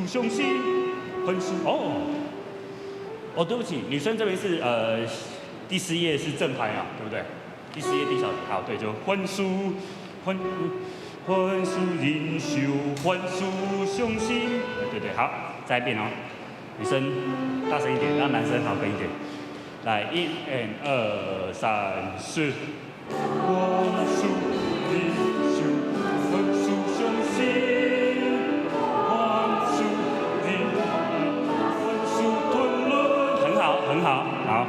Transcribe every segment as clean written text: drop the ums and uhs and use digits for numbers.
相信，凡事哦，哦，對不起，女生這邊是第四頁是正拍啊，對不對？第四頁第一小節，好，對，就凡事凡凡事忍受，凡事相信，對對，好，再一遍哦，女生大聲一點，讓男生好跟一點。來，一、二、三、四。凡事忍受，凡事相信，凡事忍，凡事吞忍。很好，很好，好，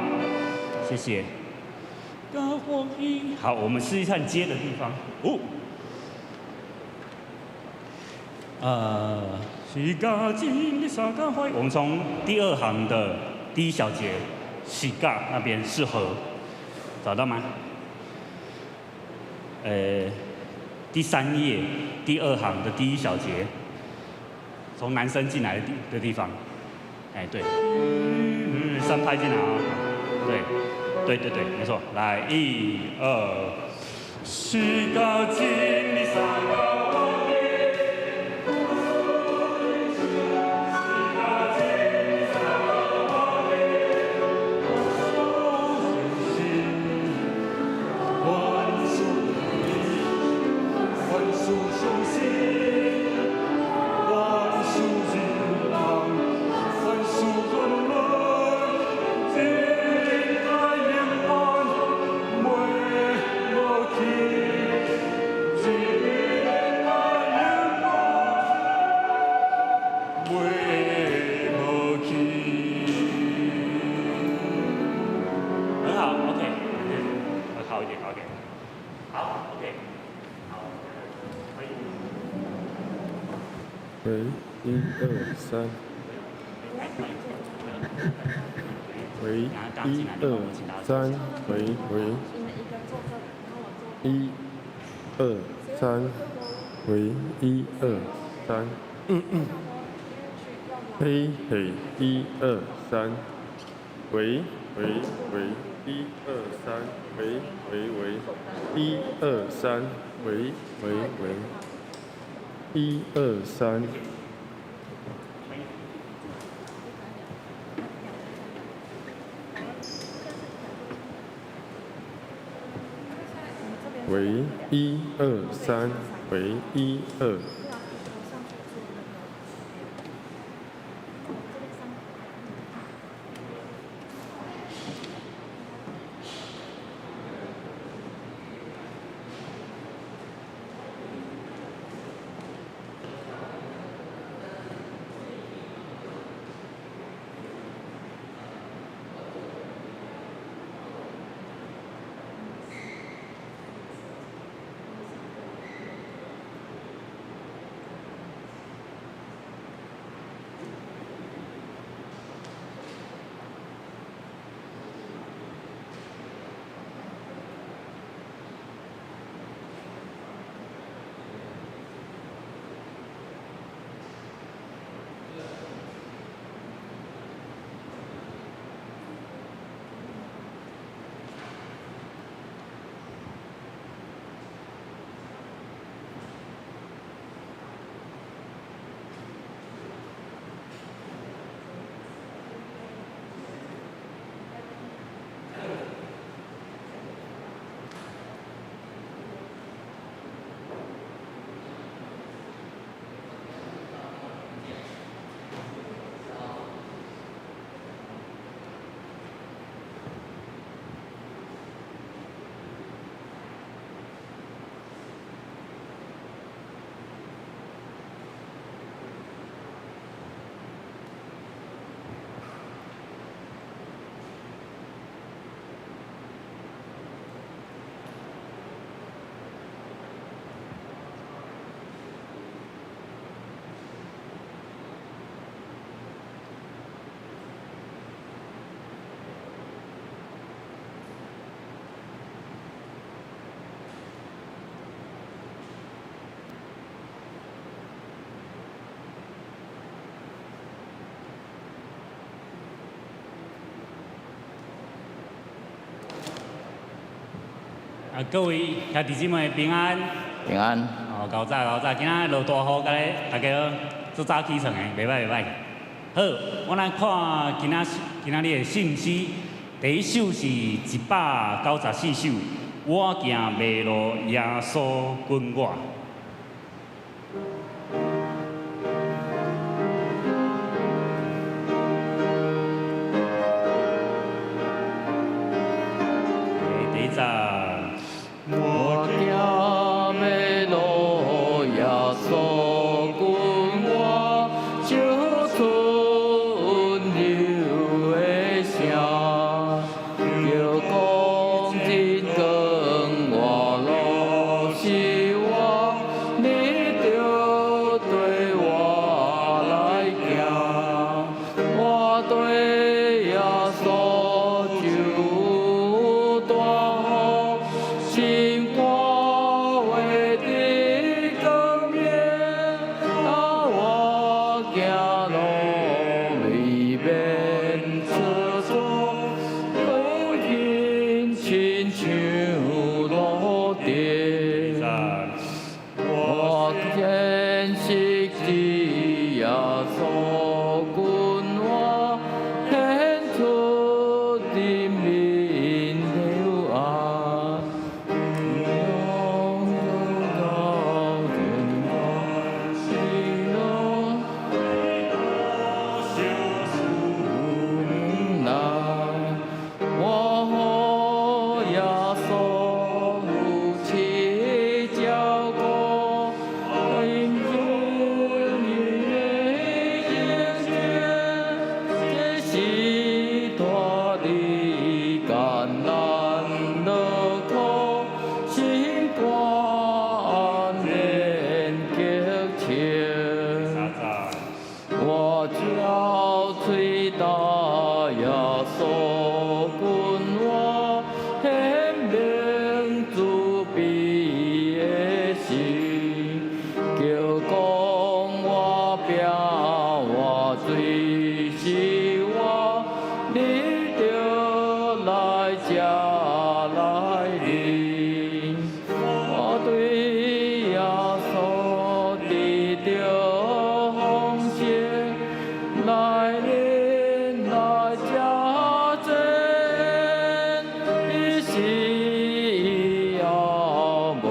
謝謝。好，我們試一下接的地方。哦，我們從第二行的第一小節，是甲那邊是和，找到嗎？第三頁第二行的第一小節，從男生進來的地方，哎，對，三拍進來啊，對，對對對，沒錯，來，一二，是甲真理三個。很好，OK，好一點，OK，好，OK，好，可以。喂，一二三。喂，一二三，喂喂。一、二、三，喂，一二三，嗯嗯。嘿嘿，一二三，喂喂喂，一二三，喂喂喂，一二三，喂喂喂，一二三。喂，一二三，喂，一二。啊，各位兄弟姊妹平安。平安。哦，𠢕早𠢕早，今仔落大雨，敢咧大家好。足早起床的，袂䆀袂䆀。好，我來看今仔今仔日的聖詩，第一首是194首，我行迷路，耶穌緊我。第一節。我行迷路，耶穌緊我，唱出溫柔的聲，叫講真光我路是我，你著綴我來行，我綴耶穌就有大福，心肝活佇光明，啊，我行路未免蹉跎，路径親像路燈。我堅實主耶穌緊我，顯出人民的愛。到天國，喜樂來，我予耶穌如此照顧，因主的敬這是脫離艱難樂苦，心肝安然潔淨。我照喙答耶穌緊我，顯明慈悲的心，叫講我拚我罪是我，你著來食來啉。我對耶穌得著豐盛，來啉來食濟，伊死以後無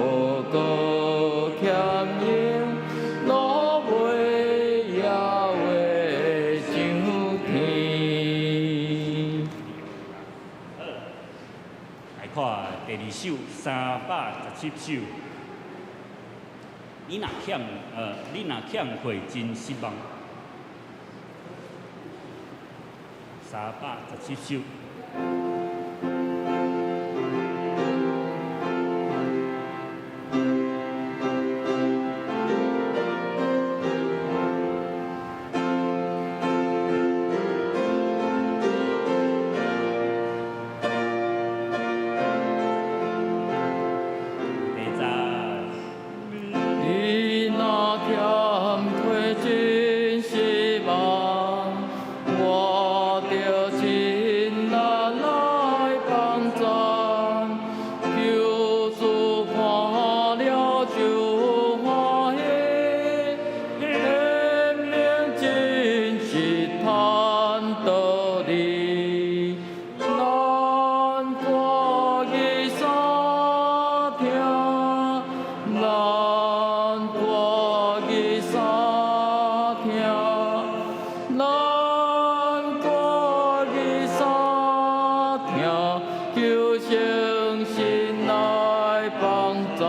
閣欠用，落尾也會上天。來看第二首317首。你若欠缺真失望。317首。第一節。你若欠缺真失望，我著親力來幫贊。求主看了就歡喜，顯明真實坦道理。咱歌語三聽，咱歌語三聽，咱歌語三聽，求聖神來幫贊。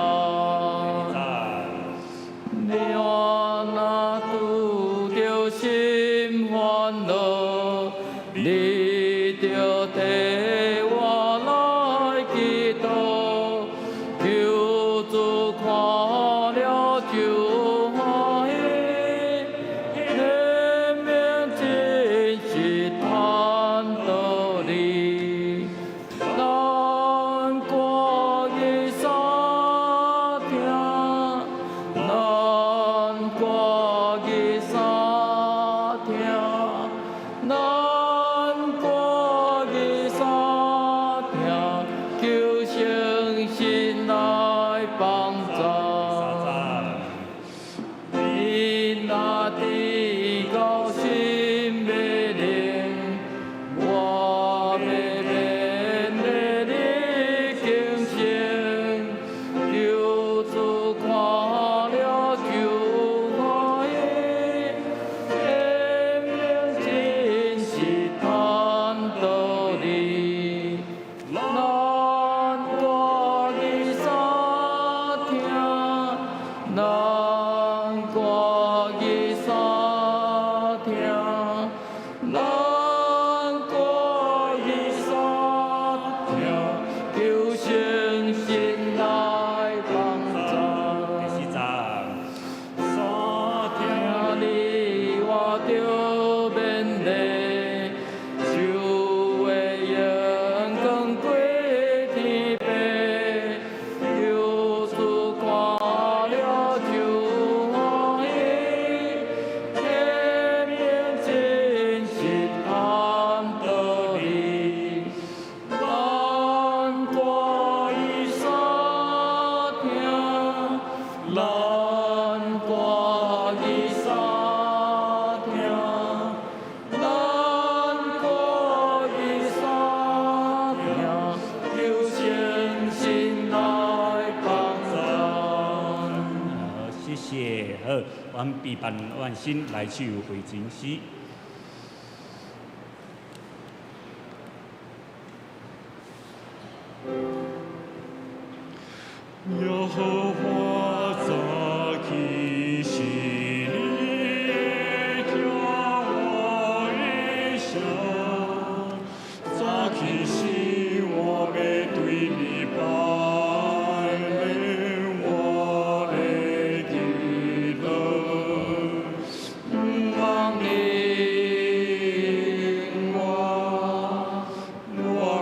你若拄著心煩惱，你著替我來祈禱，求主看了就歡喜，顯明真實坦道理。咱歌語三聽，咱歌語三聽，咱歌語三阮闭阮心來唱回情詩。耶和華早起時，你聽我的聲；早起時，我欲對你拜禮，我的祈禱。毋通忍我，我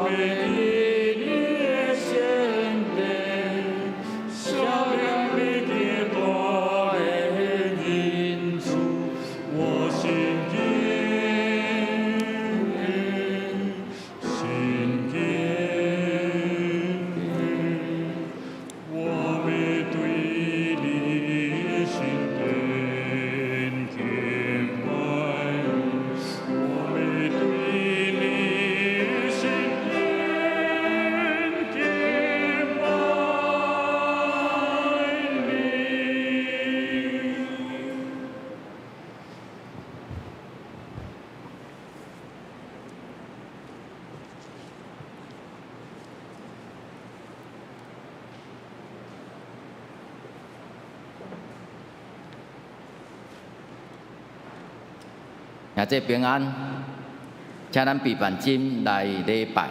欲去你的聖殿。少年你的大的恩賜，我心堅，心堅，我欲對你聖殿敬拜，我欲對你聖殿敬拜你。兄弟平安，請咱備辦針來禮拜。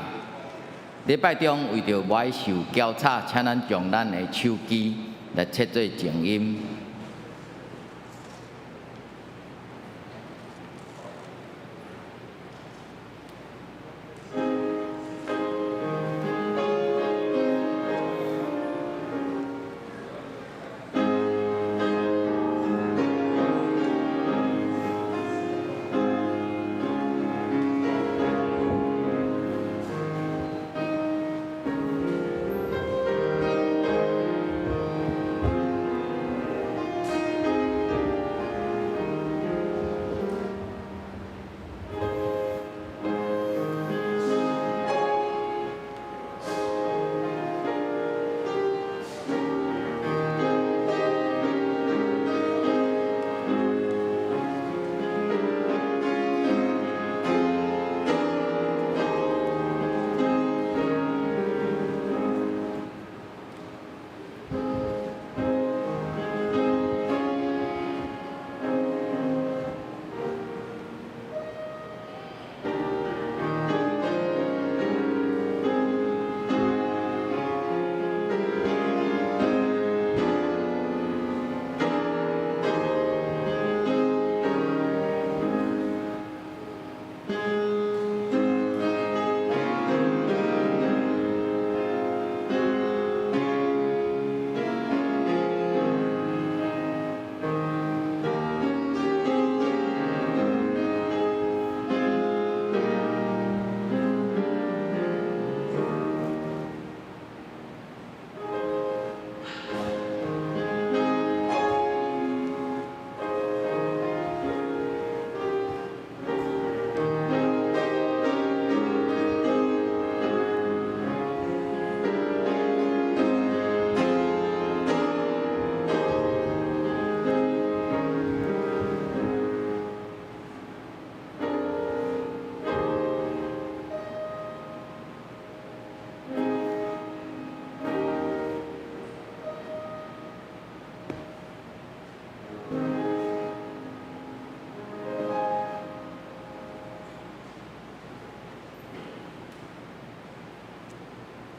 禮拜中為著無愛受攪吵，請咱將咱的手機來設做靜音。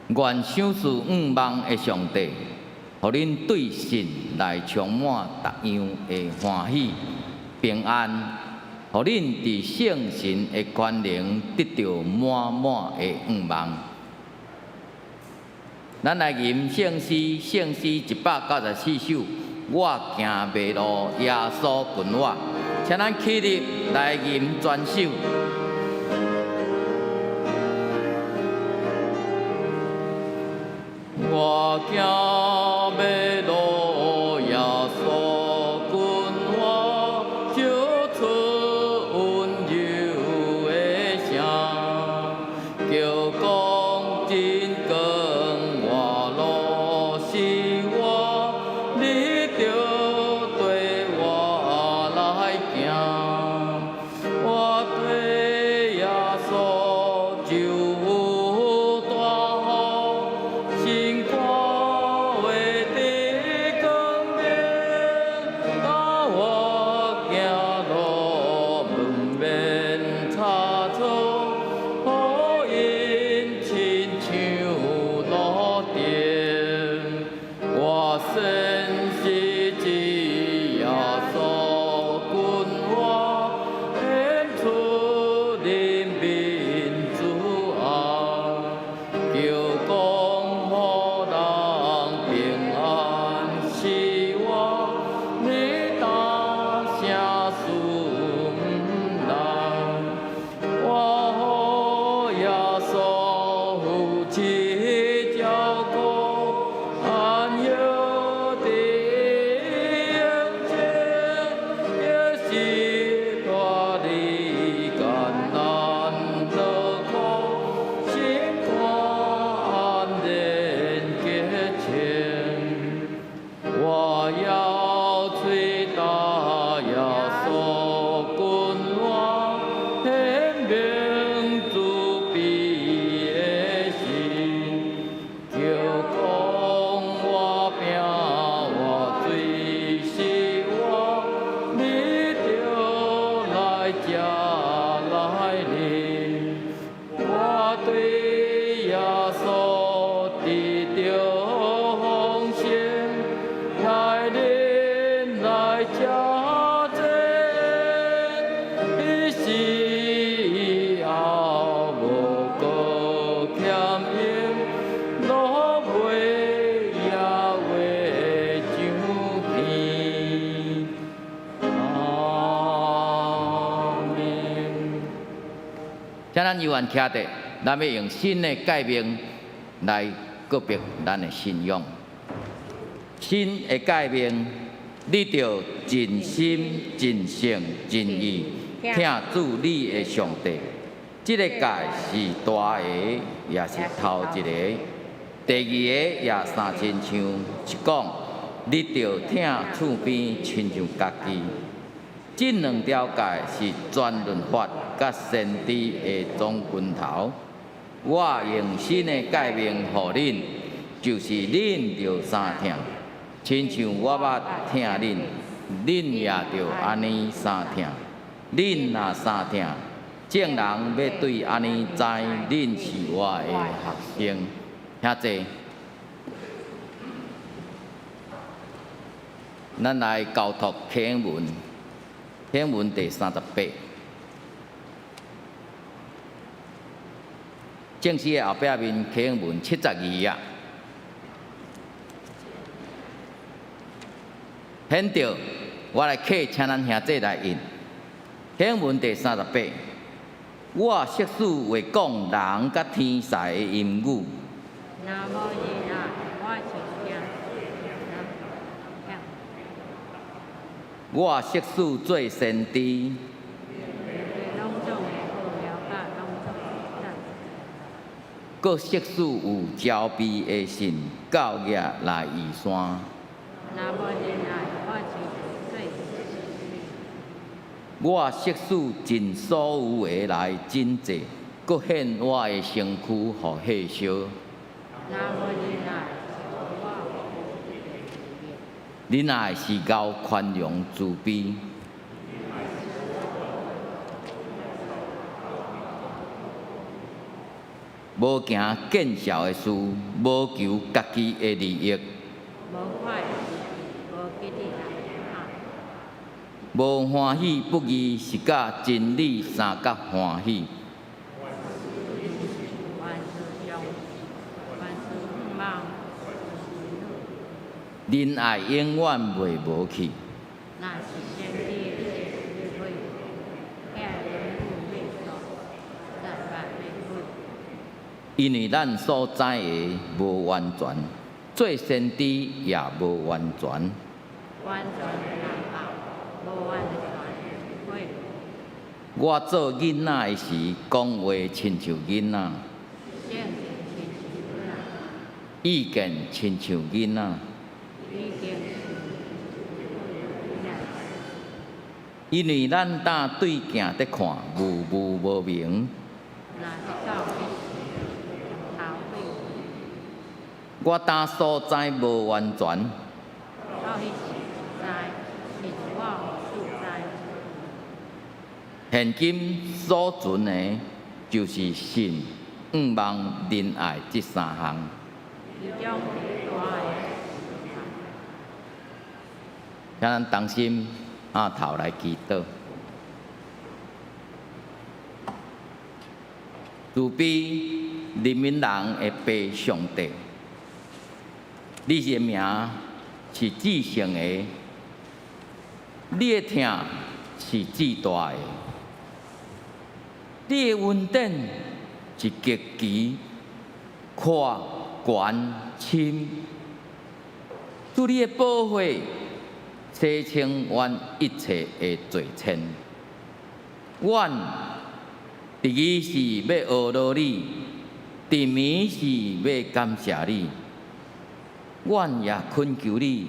願賞賜向望的上帝，予恁對信來充滿逐樣的歡喜、平安，予恁佇聖神的權能得著滿滿的向望。咱來吟聖詩，聖詩194首。我行迷路，耶穌近我，請咱起立來吟全首。我行迷路，耶穌近我，唱出溫柔的聲，叫講真光，我路是我，你著綴我耶穌扶持照顧，安息佇永前，即使脫離艱難勞苦，心肝安然潔淨。我要吹打耶穌君王，顯明慈悲的心，叫講我拼活隨時活，你著來食來啉。我對耶穌得著豐盛，來啉來食濟，彼時以後無閣欠用，落尾也會上天。阿們。請咱猶原徛佇，咱欲用新的誡命來告白咱的信仰。新的誡命，你著盡心、盡性、盡意疼主你的上帝。這個誡是大个，也是頭一個。第二個也相親像，是講你著疼厝邊親像家己。這兩條誡是全律法佮先知的總根頭。我用新的誡命予恁，就是恁著相疼，親像我捌疼恁，恁也著按呢相疼。恁若相疼，眾人欲對按呢知恁是我的學生。遐濟，咱來交託啟應文，啟應文第38。正式的後壁面啟應文72頁。現著我來客請咱兄弟來印。啟應文第38，我適使會講人佮天使的音語。若無仁愛，我是驚人。我適使做先知。攏總會好了解，攏總會讚。閣適使有慈悲的神教額來移山。若無仁愛，我是做我適使盡所有的來賑濟，閣獻我的身軀予火燒。若無仁愛，我仁愛是夠寬容慈悲，無行見笑的事，無求家己的利益，無快無吉利來無歡喜不義，是佮真理相佮歡喜。萬事相，萬事向望，仁愛永遠袂無去。若是先知的智慧，遐言語欲煞，讚捌欲毀。因為咱所知的無完全，做先知也無完全。完全難學，無完全會。我做囡仔的時，講話親像囡仔，性情親像囡仔，意見親像囡仔。意見囡仔。因為咱當對鏡佇看，霧霧無明。若是到彼時，頭彼我當所知無完全，到彼時知，是我所知。現今所存的，就是信、向望、仁愛這三項。其中第大的請咱同心阿頭來祈禱。慈悲憐憫人的父上帝，你的名是至聖的，你的疼是至大的，你的恩典是極其闊懸深。主你的寶血洗清阮一切的罪愆。阮日日是欲呵咾你，昼暝是欲感謝你。阮也懇求你，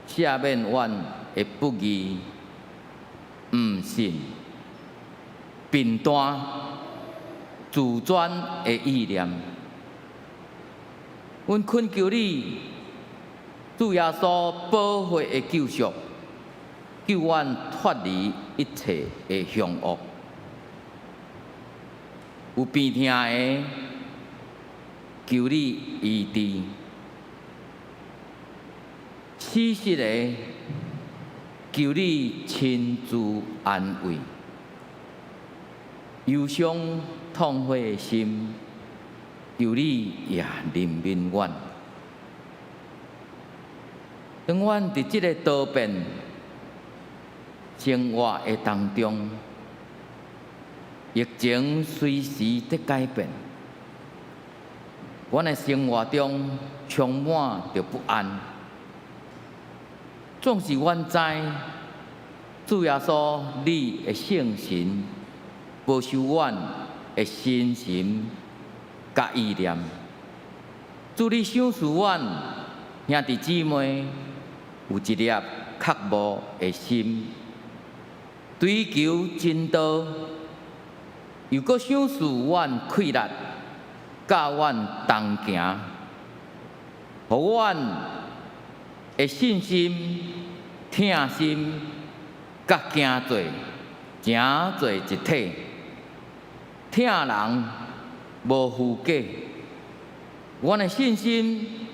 赦免阮的不義、毋信、貧惰、自專的意念。阮懇求你，主耶穌寶血的救贖，救阮脫離一切的兇惡。有病痛的，求你醫治；死失的，求你親自安慰；憂傷痛悔的心，求你也憐憫阮。當阮佇這個多變生活的當中，疫情隨時佇改變，阮的生活中充滿著不安。總是阮知，主耶穌你的聖神保守阮的身心佮意念。主你賞賜阮兄弟姊妹有一粒渴慕的心，追求真道，又閣賞賜阮氣力，佮阮同行，予阮的信心、疼心佮行做，成做一體。疼人無虛假，阮的信心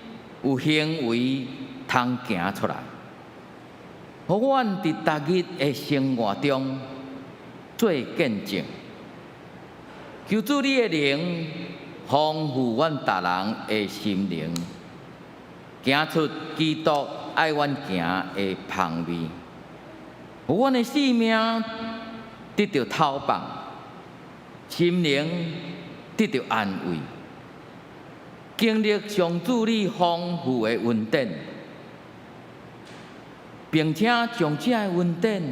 有行為通行出來，予阮佇逐日的生活中做見證。求主你的靈豐富阮逐人的心靈，行出基督愛阮行的芳味，予阮的性命得著透放，心靈得著安慰，經歷上主你豐富的恩典，並且將這個恩典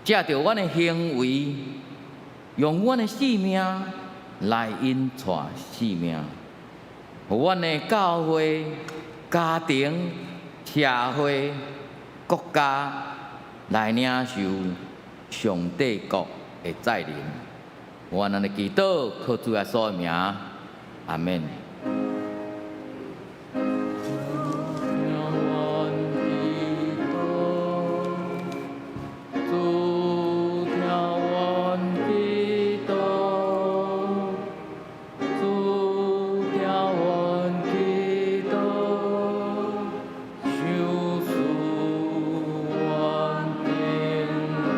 藉著阮的行為，用阮的性命來引帶性命，予阮的教會、家庭、社會、國家來領受上帝國的再臨。阮按呢祈禱，靠主耶穌的名，阿們。主聽阮祈禱，主聽阮祈禱，賞賜阮平安。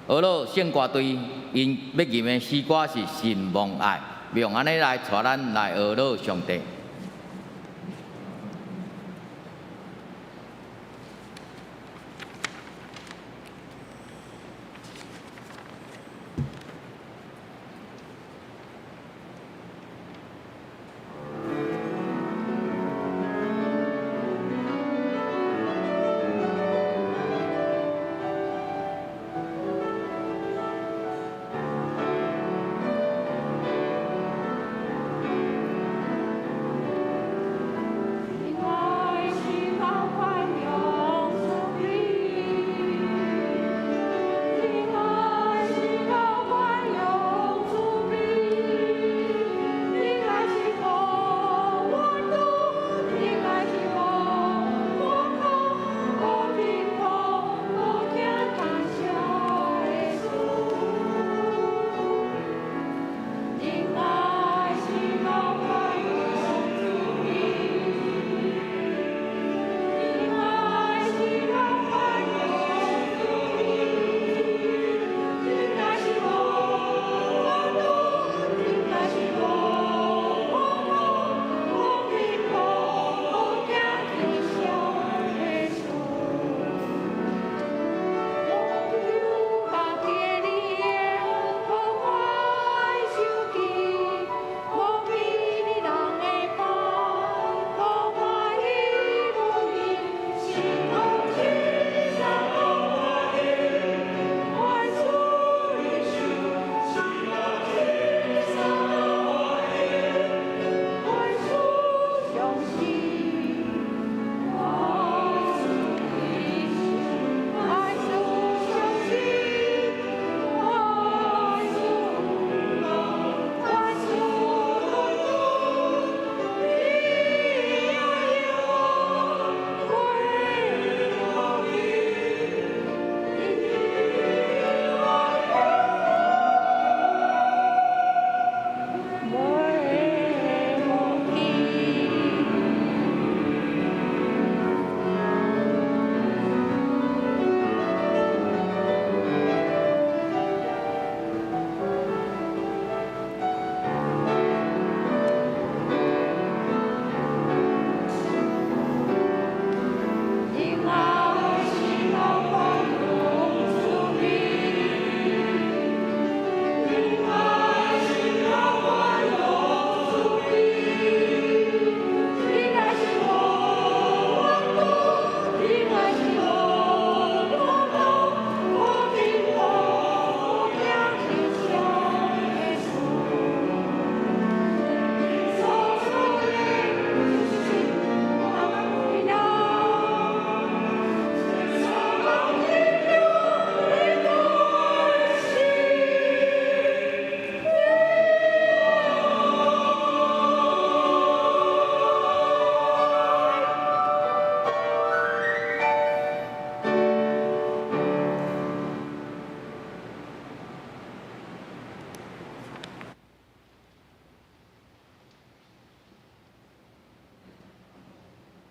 阿們。呵咾聖歌隊𪜶欲吟的詩歌是《神望愛》，用按呢來帶咱來呵咾上帝。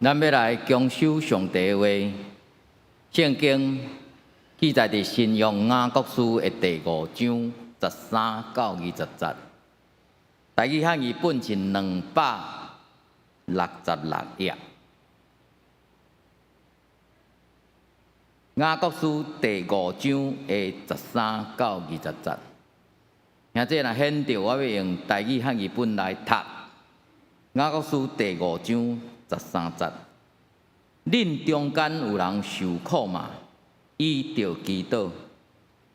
咱欲來恭守上帝的話，聖經記載佇新約雅各書的第五章十三到二十節。台語漢語本是266頁。雅各書第五章的十三到二十節。兄弟若顯著，我欲用台語漢語本來讀。雅各書第五章十三節：恁中間有人受苦嗎？伊著祈禱；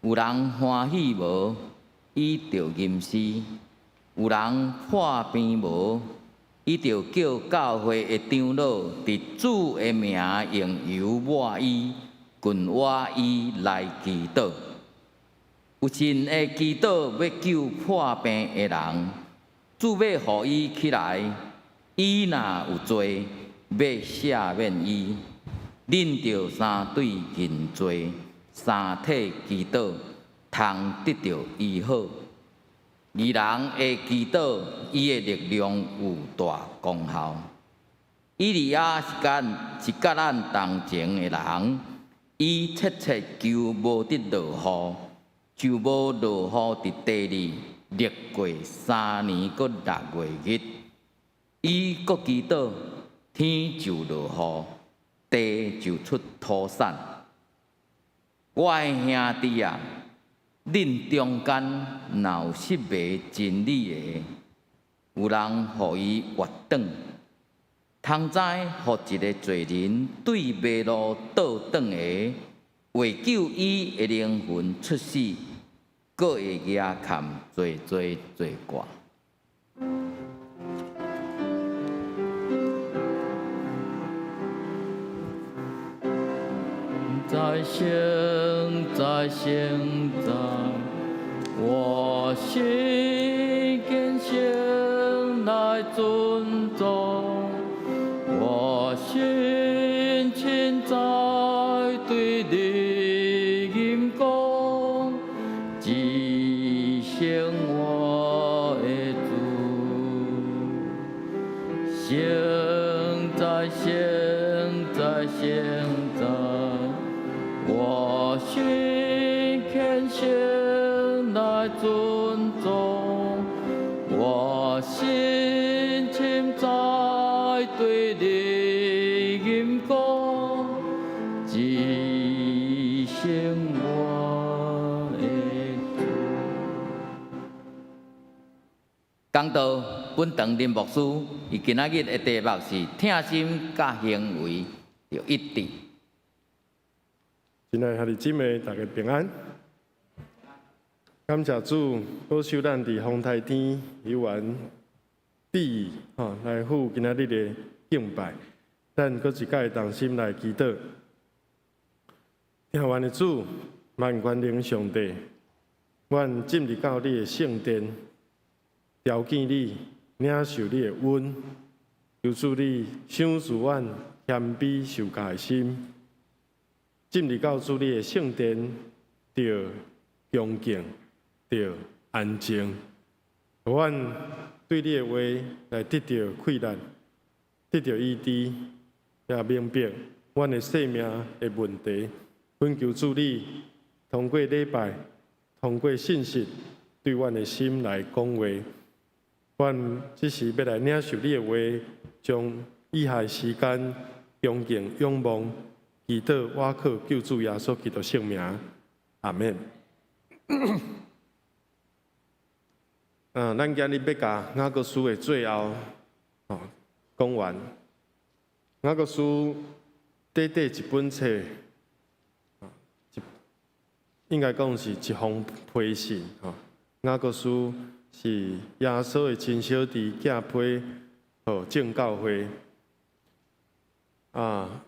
有人歡喜無？伊著吟詩；有人破病無？伊著叫教會的長老佇主的名用油抹伊，近抹伊來祈禱。有信的祈禱欲救破病的人，主欲予伊起來。伊若有罪，欲赦免伊。恁著三對認罪，三體祈禱，通得著醫好。義人的祈禱，伊的力量有大功效。以利亞是佮咱同情的人，伊切切求無得落雨，就無落雨佇地裡，歷過3年閣6個月。伊閣祈禱，天就落雨，地就出土產。我的兄弟啊，恁中間若有失迷真理的，有人予伊越轉，通知予一个罪人對迷路倒轉的，為救伊的靈魂出死，閣會額崁濟濟罪過。在聖在聖在，我心虔誠來尊崇，我心深知對你吟講，至聖我的主，聖在聖在聖在，我心虔誠來尊崇，我心深知對你吟講，至聖我的主。講道本堂林牧師，伊今仔日的題目是疼心佮行為著一致。親愛兄弟姊妹，大家平安。感謝主保守咱佇風颱天猶原致意吼來赴今仔日的敬拜。咱閣一擺同心來祈禱。疼阮的主，萬全能上帝，阮進入到你的聖殿，朝見你，領受你的恩，求主你賞賜阮謙卑受教的心。進入到主你的聖殿，著恭敬，著安靜，予阮對你的話來得著氣力，得著醫治，也明白阮的生命的問題。懇求主你通過禮拜，通過信息，對阮的心來講話。阮這時欲來領受你的話，將以下的時間恭敬仰望。祈禱，倚靠救主耶穌基督聖名，阿們。咱今日欲共雅各書的最後，哦，講完。雅各書短短一本冊，應該講是一封批信。吼，雅各書是耶穌的親小弟寄批予眾教會。啊。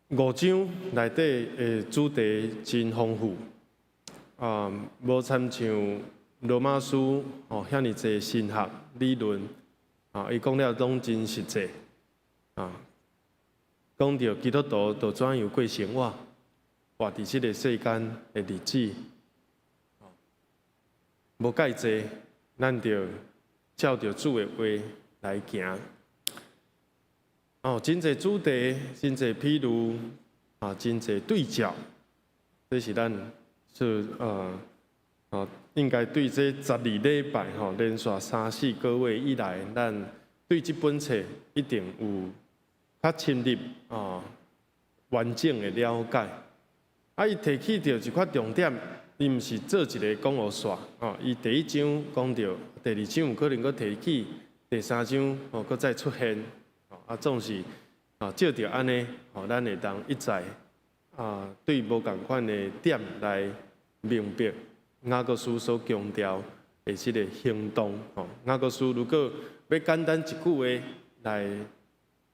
五章內底的主題真豐富，啊，無親像羅馬書哦遐爾濟神學理論，啊，伊講了攏真實際，啊，講著基督徒著怎樣過生活，活佇這个世間的日子，無蓋濟，咱著照著主的話來行。哦，真濟主題，真濟譬如啊，真濟對照，這是咱是應該對這12禮拜吼，連續三四個月以來，咱對這本冊一定有較深入啊完整的了解。啊，伊提起著一塊重點，伊毋是做一个講予煞，哦，伊第一章講著，第二章有可能閣提起，第三章哦閣再出現，啊，總是啊，借著按呢，吼，咱會當一再啊，對無仝款的點來明白雅各書所強調的這个行動，吼，雅各書如果欲簡單一句話來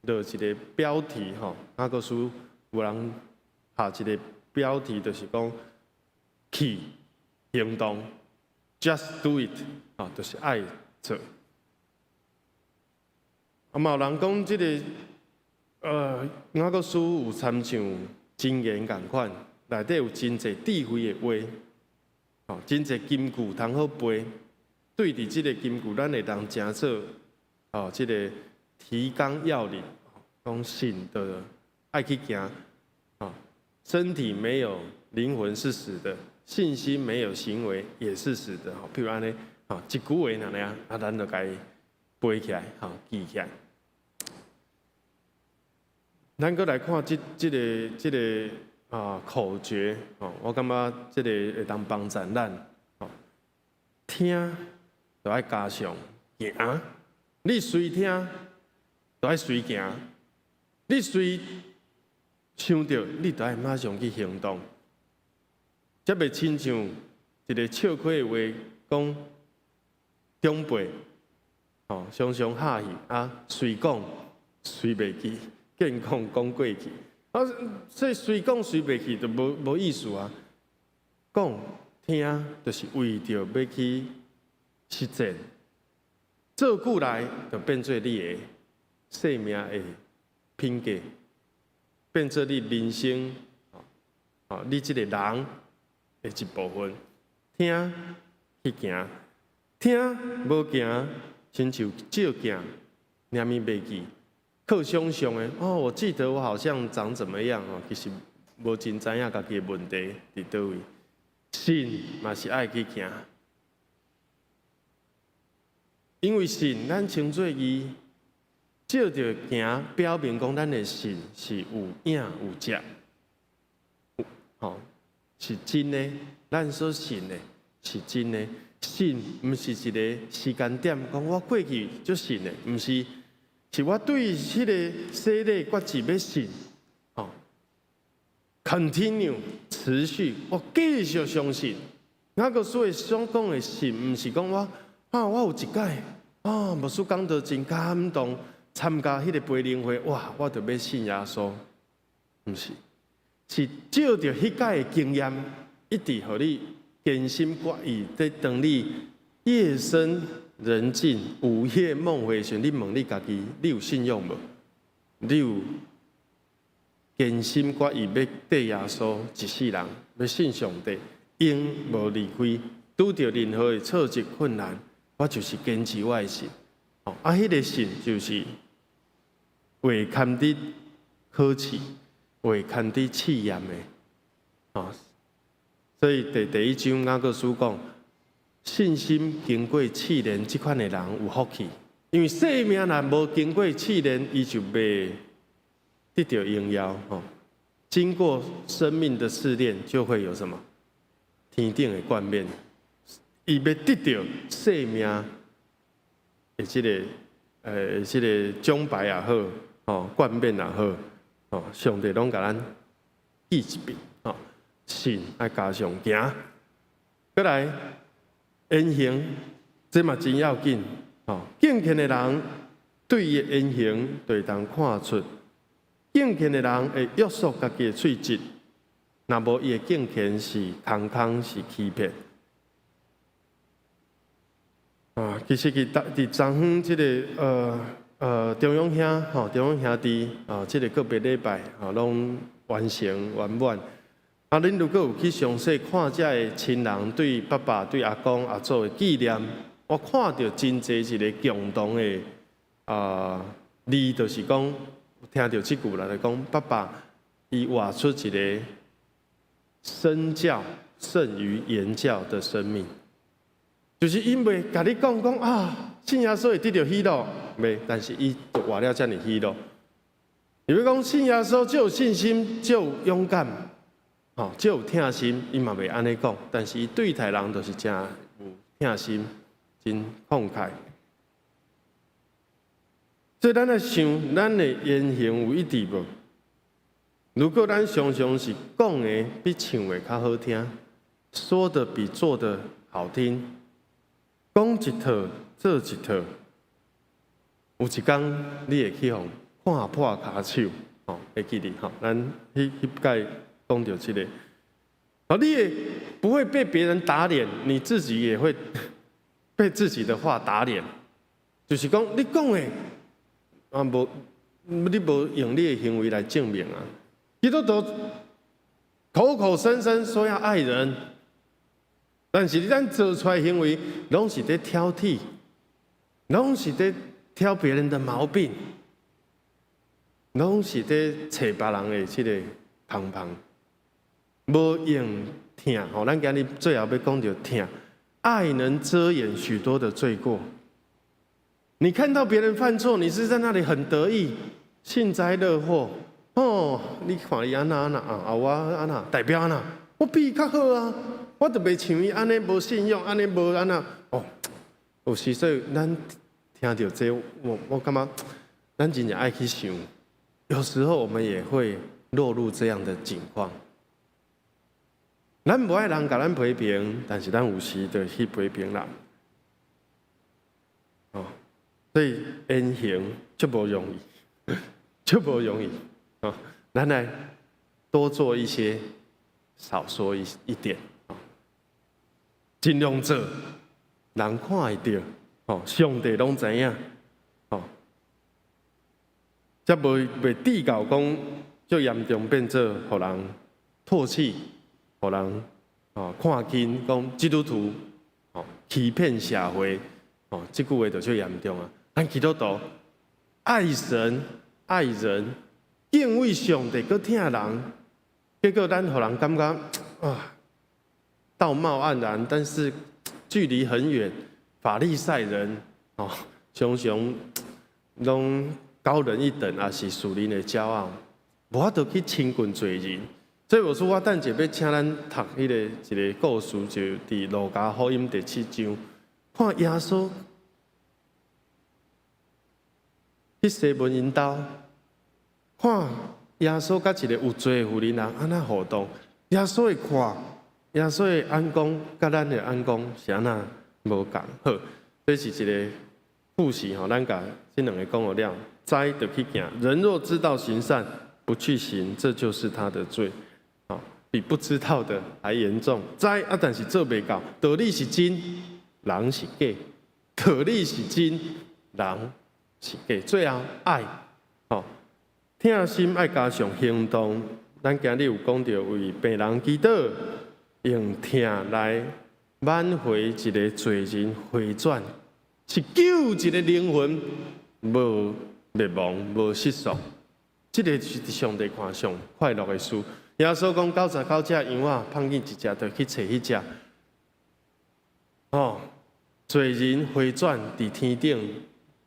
落一个標題，吼，雅各書有人下一个標題就是講去行動，just do it，啊，就是愛做。啊，嘛有人講這个，雅各書有參像箴言仝款，內底有真濟智慧的話，吼，真濟金句通好背。對佇這个金句，咱會當成做，哦，這个提綱要領，講信的愛去行，啊，身體沒有靈魂是死的，信心沒有行為也是死的，吼，譬如按呢，啊，一句話按呢，啊，咱就共伊背起來，吼，記起來。咱閣來看這個啊口訣，吼，我感覺這個會當幫助咱，吼，聽就愛加上行，你隨聽就愛隨行，你隨想著，你就愛馬上去行動。這袂親像一个笑詼的話，講長輩，吼，常常嚇戲啊，隨講隨袂記。見講講過去，啊，所以隨講隨袂記就無意思啊。講聽就是為著欲去實踐，做久來就變做你的生命的品格，變做你人生，啊，你這个人的一部分。聽去行，聽無行，親像照鏡，連物袂記。靠想像的哦，我記得我好像長怎麼樣哦，其實無真知影家己的問題佇佗位。信嘛是愛去行，因為信咱稱做義，藉著行，表明講咱的信是有影有跡，吼，是真的。咱所信的是真的，信毋是一个時間點，講我過去就信的，毋是。是我對彼个洗禮決志欲信，吼，continue 持續，我繼續相信。雅各書的所講的信，毋是講我啊，我有一擺啊，牧師講道真感動，參加彼个培靈會，哇，我就欲信耶穌，毋是，是藉著彼擺的經驗，一直予你堅心決意，佇當你夜深人靜、午夜夢回時，你問你家己，你有信仰無？你有堅心決意欲綴耶穌一世人，欲信上帝，永無離開，拄著任何的挫折困難，我就是堅持我的信。哦，啊，彼個信就是話堪得考試，話堪得試驗的。哦，所以第一章雅各書講，信心經過試煉，這款的人有福氣，因為生命若無經過試煉，伊就袂得著榮耀。吼，經過生命的試煉，就會有什麼？天頂的冠冕。伊欲得著生命的這個獎牌也好，吼，冠冕也好，吼，上帝攏共咱記一筆，吼，信愛加上行，閣來言行，這嘛真要緊，吼，敬虔的人對伊的言行就會當看出，敬虔的人會約束家己的喙舌，若無伊的敬虔是空空是欺騙。啊，其實佇昨昏這個中央兄吼，中央兄弟啊，這個個別禮拜吼，攏完成圓滿。啊，恁如果有去詳細看遮个親人對爸爸、對阿公、阿祖的紀念，我看著真濟一个共同的啊字，就是講聽著這句來講，爸爸伊活出一个身教勝於言教的生命，就是因為共你講講啊，信耶穌會得著喜樂，袂，但是伊就活了遮爾喜樂。如果講信耶穌就有信心，就有勇敢，吼，就有疼心，伊嘛袂按呢講，但是伊對待人就是誠有疼心，真慷慨。所以咱來想，咱的言行有一致無？如果咱常常是講的比唱的較好聽，說的比做的好聽，講一套做一套，有一工你會去予看破跤手，吼，會記得吼。咱彼擺講著這个，好，你也不會被別人打臉，你自己也會被自己的話打臉。就是講你講的啊，無你無用你的行為來證明啊。基督徒口口聲聲說要愛人，但是咱做出來行為，攏是佇挑剔，攏是佇挑別人的毛病，攏是佇揣別人的這个空縫，無用疼吼。咱今日最後欲講著疼，愛能遮掩許多的罪過。你看到別人犯錯，你是在那裡很得意，幸災樂禍。哦，你看伊按怎按怎啊？啊，我按怎代表按怎？我比伊較好啊！我就袂像伊按呢無信用，按呢無按怎哦。有時說咱聽著這個，我感覺咱真正愛去想，有時候我們也會落入這樣的境況。咱無愛人共咱批評，但是咱有時就去批評人。哦，所以言行足無容易，足無容易。哦，咱來多做一些，少說一點。盡量做，人看會著，哦，上帝攏知影，哦，才袂至到講足嚴重變做予人唾棄，予人哦看輕，講基督徒哦欺騙社會，哦，這句話就足嚴重啊！咱基督徒愛神愛人，敬畏上帝，閣疼人，結果咱予人感覺啊，道貌岸然，但是距離很遠。法利賽人哦，常常攏高人一等，也是屬靈的驕傲，無法度去親近罪人。所以我說，我等下欲請咱讀彼个一个故事，就佇路加福音第七章，看耶穌去西門𪜶兜，看耶穌佮一个有罪的婦人按怎互動，耶穌會看，耶穌的眼光佮咱的眼光是按怎無仝。好，這是一个故事吼，咱共這兩个講予了，知就去行。人若知道行善，不去行，這就是他的罪。比不知道的還嚴重。知啊，但是做袂到。道理是真，人是假；道理是真，人是假。最後愛，吼，疼心愛加上行動。咱今日有講著為病人祈禱，用疼來挽回一个罪人回轉，是救一个靈魂，無滅亡，無失喪。這个是上帝看上快樂的事。耶穌講99隻羊仔，放見一隻就去揣彼隻。哦，罪人回轉佇天頂，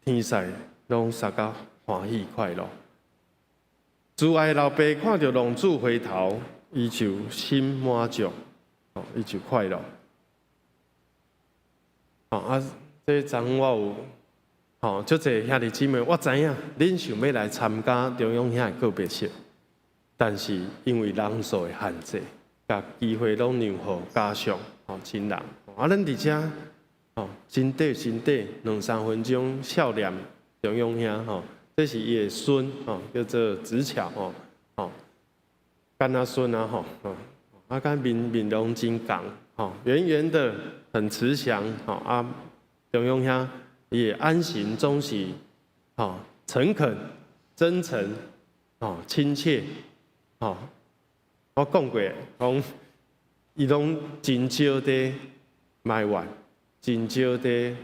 天使攏相佮歡喜快樂。慈愛老爸看著浪子回頭，伊就心滿足，哦，伊就快樂。哦啊，這昨昏我有，吼，足濟兄弟姊妹，我知影恁想欲來參加中央兄的告別式，但是因為人數的限制，共機會攏讓予家屬、吼親人。啊，咱佇遮，吼，真短真短，兩三分鐘，笑臉中央兄，吼，這是伊的孫，吼，叫做子巧，吼，吼，敢若孫啊，吼，啊，佮面面容真仝，吼，圓圓的，很慈祥，吼，啊，中央兄伊的言行總是，吼，誠懇、真誠，吼，親切，吼，我講過，講伊攏真少佇埋怨，真少佇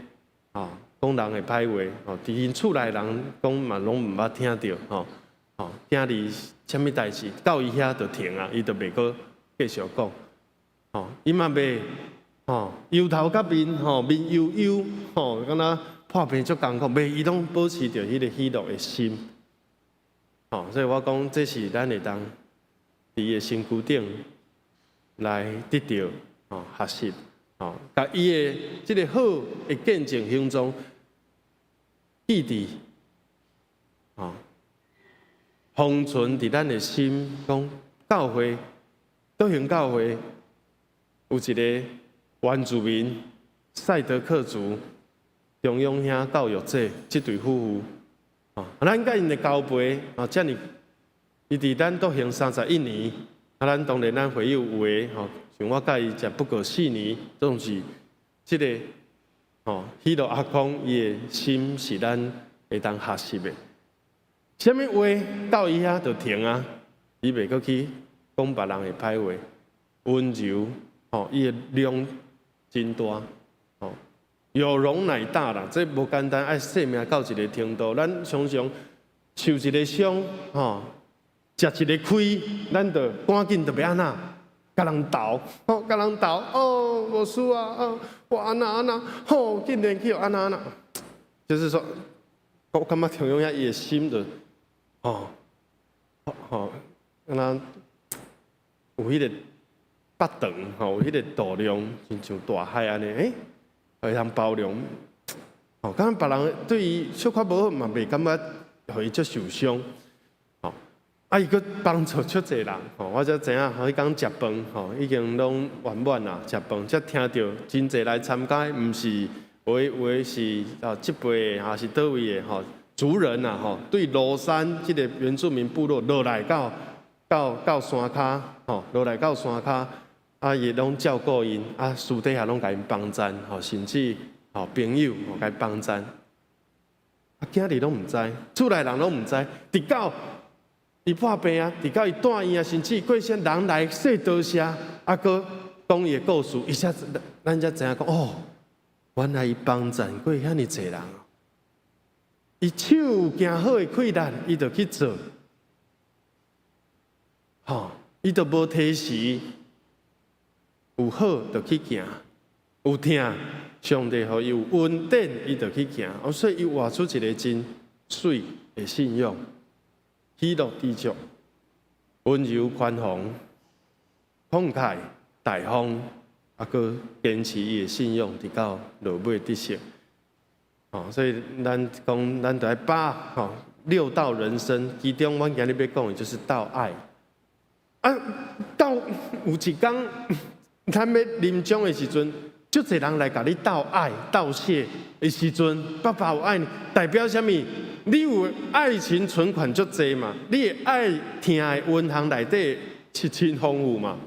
吼講人的歹話，吼，佇𪜶厝內人講嘛攏毋捌聽著，吼，吼，今日啥物代志到伊遐就停啊，伊就袂閣繼續講，吼，伊嘛袂，吼，憂頭甲面，吼，面憂憂，吼，敢若破病足艱苦，袂，伊攏保持著彼個喜樂的心，吼，所以我講這是咱會當佇伊的身軀頂來得著，吼，學習，吼，共伊的這个好的見證形狀記佇，吼，封存佇咱的心，講教會，德行教會有一個原住民賽德克族中庸兄教育者這對夫婦，啊，咱佮𪜶的交陪啊，遮爾，伊佇咱德行31年，啊，咱當然咱會友有的吼，像我佮伊才不過4年，總是這个吼，喜樂阿公伊的心是咱會當學習的。啥物話到伊遐就停啊，伊袂閣去講別人的歹話，溫柔，吼，伊的量真大，吼，有容乃大啦，這無簡單，愛細命到一个程度。咱常常受一個傷，吼，食一个虧，咱就趕緊就欲按怎，共人鬥，吼，共人鬥，哦，無輸啊，哦，我按怎按怎，吼，竟然去按怎按怎，就是說，我感覺中庸兄伊的心就，吼，吼，敢若有彼个腹長，吼，有彼个度量，親像大海按呢，欸，會通包容，吼，敢若別人對伊小可無好嘛，袂感覺予伊足受傷，吼，啊，伊閣幫助足濟人，吼，我才知影，彼工食飯，吼，已經攏圓滿啦，食飯才聽著真濟來參加，毋是有的有的是啊，這輩的，抑是佗位的，吼。族人啊，吼，對蘆山這个原住民部落落來到山跤，吼，落來到山跤，啊，伊攏照顧𪜶，啊，私底下攏共𪜶幫贊，吼，甚至吼朋友吼共幫贊，啊，囝兒攏毋知，厝內人攏毋知，直到伊破病啊，直到伊住院啊，甚至過身人來說多謝，啊，閣講伊的故事，一下子咱才知影講，哦，原來伊幫贊過遐爾濟人。伊手有行好的氣力，伊就去做，吼，伊就無推辭，有好就去行，有疼，上帝予伊有恩典，伊就去行。哦，所以伊活出一个真媠的信仰，喜樂知足，溫柔寬宏，慷慨大方，啊，閣堅持伊的信仰，直到落尾得勝。哦，所以咱講，咱就愛把吼六道人生，其中阮今日欲講的就是道愛。啊，到有一工，咱欲臨終的時陣，足濟人來共你道愛、道謝的時陣，爸爸我愛你，代表啥物？你有愛情存款足濟嘛？你的愛疼的銀行內底是真豐富嘛？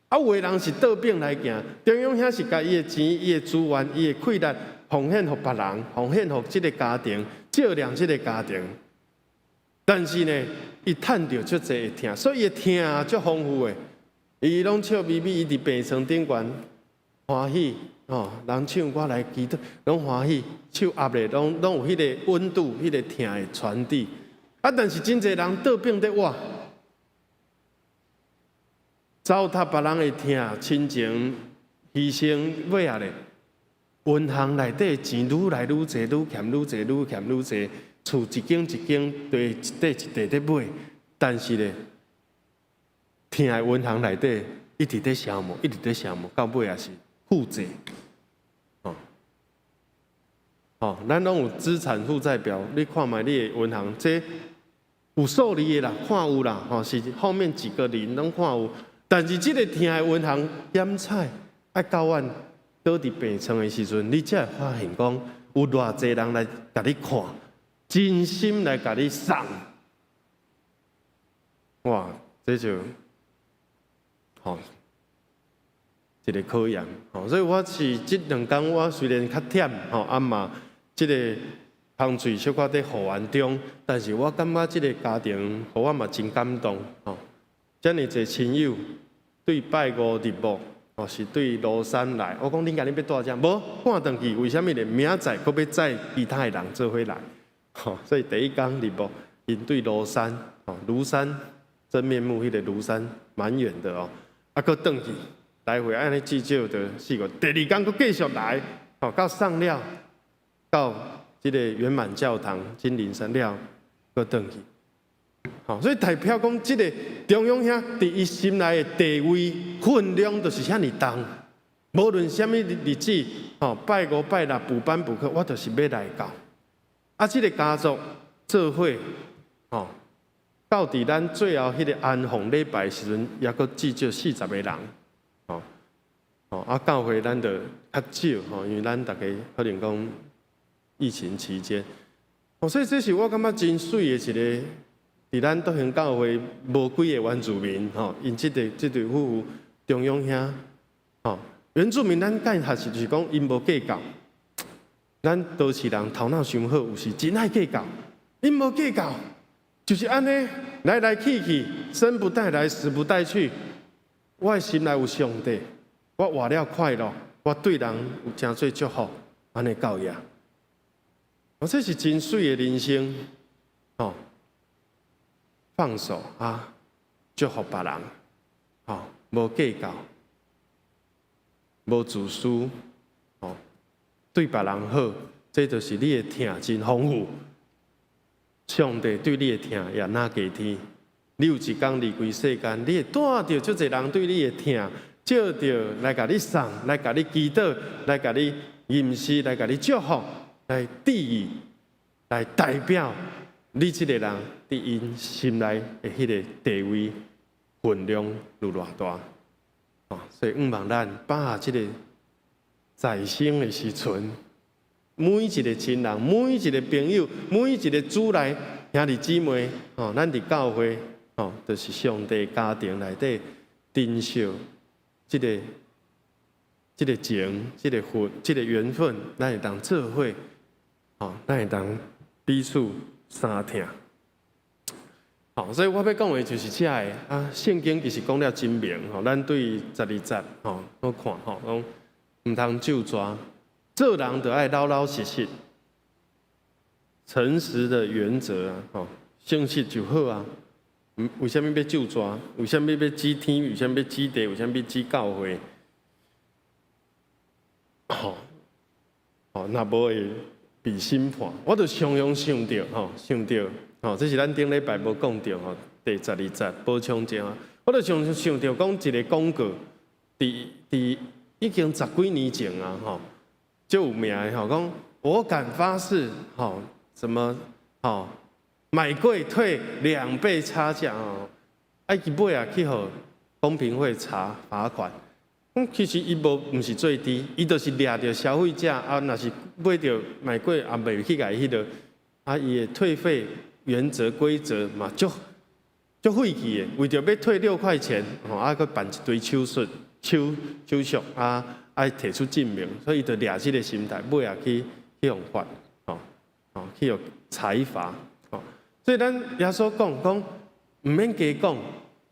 啊，有的人是倒轉來行，中庸兄是共伊的錢、伊的資源、伊的氣力奉獻予別人，奉獻予這个家庭，照亮這个家庭。但是呢，伊趁著足濟的疼，所以伊的疼足豐富的。伊攏笑眯眯，伊佇病床頂懸歡喜，哦，人唱歌來祈禱，攏歡喜，手握咧，攏有彼个溫度，彼个疼的傳遞。啊，但是真濟人倒轉咧活，糟蹋別人的疼，親情犧牲，尾仔咧，銀行內底錢愈來愈濟，愈欠愈濟，愈欠愈濟，厝一間一間，地一塊一塊咧買，但是咧，疼的銀行內底一直咧消磨，一直咧消磨，到尾也是負債。哦，哦，咱攏有資產負債表，你看覓你的銀行，這有數字的啦，看有啦，吼，是後面幾個零攏看有。但是這个疼的銀行檢採愛到阮倒佇病床的時陣，你才會發現講有偌濟人來共你看，真心來共你送。哇，這就吼一个考驗。吼，所以我是這兩工我雖然較忝，吼，啊嘛，這个工序小可佇復原中，但是我感覺這个家庭，予我嘛真感動，吼。遮爾濟親友對拜五日暮，哦，是對廬山來。我講恁今日欲蹛遮，無趕轉去，為啥物呢？明仔載閣欲載其他的人做伙來，吼。所以第一工日暮，𪜶對廬山，哦，廬山真面目彼个廬山，蠻遠的哦，啊，閣轉去，來回按呢至少著四個。第二工閣繼續來，吼，到上了，到這个圓滿教堂金陵山了，閣轉去。吼，所以代表講，這个中庸兄佇伊心內的地位分量，就是遐爾重。無論啥物日子，吼，拜五拜六補班補課，我就是欲來到。啊，這个家族做伙，吼，到佇咱最後彼个安放禮拜時陣，抑閣至少40個人，吼，吼，啊，教會咱就較少，吼，因為咱逐家可能講疫情期間，哦，所以這是我感覺真媠的一个，佇咱德興教會無幾個原住民，吼，𪜶這對這對夫婦中庸兄，吼。原住民咱講確實就是講，𪜶無計較。咱都市人頭腦傷好，有時真愛計較。𪜶無計較，就是按呢來來去去，生不帶來，死不帶去。我的心內有上帝，我活了快樂，我對人有誠濟祝福，按呢夠矣。哦，這是真媠的人生，哦，放手啊，祝福別人，哦，無計較。無自私，哦，對別人好，這就是你的疼真豐富。上帝對你的疼也若加添。你有一天離開世間，你會帶著足濟人對你的疼，借著來共你送，來共你祈禱，來共你吟詩，來共你祝福，來致意，來代表你這個人佇𪜶心內的彼个地位分量有偌大。哦，所以向望咱把握這个在生的時陣，每一個親人、每一個朋友、每一個主內兄弟姊妹，哦，咱佇教會，哦，就是上帝家庭內底珍惜這个情、這个份、這个緣分，咱會當做伙，哦，咱會當彼此相疼。好，所以我欲講的就是這个啊。聖經其實講了真明吼，咱對十二節吼，我看吼，講毋通咒蛇，做人就愛老老實實，誠實的原則啊，吼，誠實就好啊。為啥物欲咒蛇？為啥物欲指天？為啥物欲指地？為啥物欲指教會？吼，吼，若無會被審判。我就常常想著，吼，想著。吼，這是咱頂禮拜無講著吼，第十二節補充一下。我就常想著講一个廣告，佇已經十幾年前啊，吼，足有名的吼，講我敢發誓，吼，什麼，吼，買貴退2倍差價哦，啊，伊尾仔去予公平會查罰款。講其實伊無毋是最低，伊就是掠著消費者啊，若是買著買貴也袂去共伊彼落，啊，伊的退費原則規則嘛，足足晦氣的，為著欲退6塊錢，吼，啊，閣辦一堆手續、手續啊，愛提出證明，所以伊就掠這个心態，尾仔去予罰，吼，吼，去予裁罰，吼。所以咱耶穌講講，毋免加講，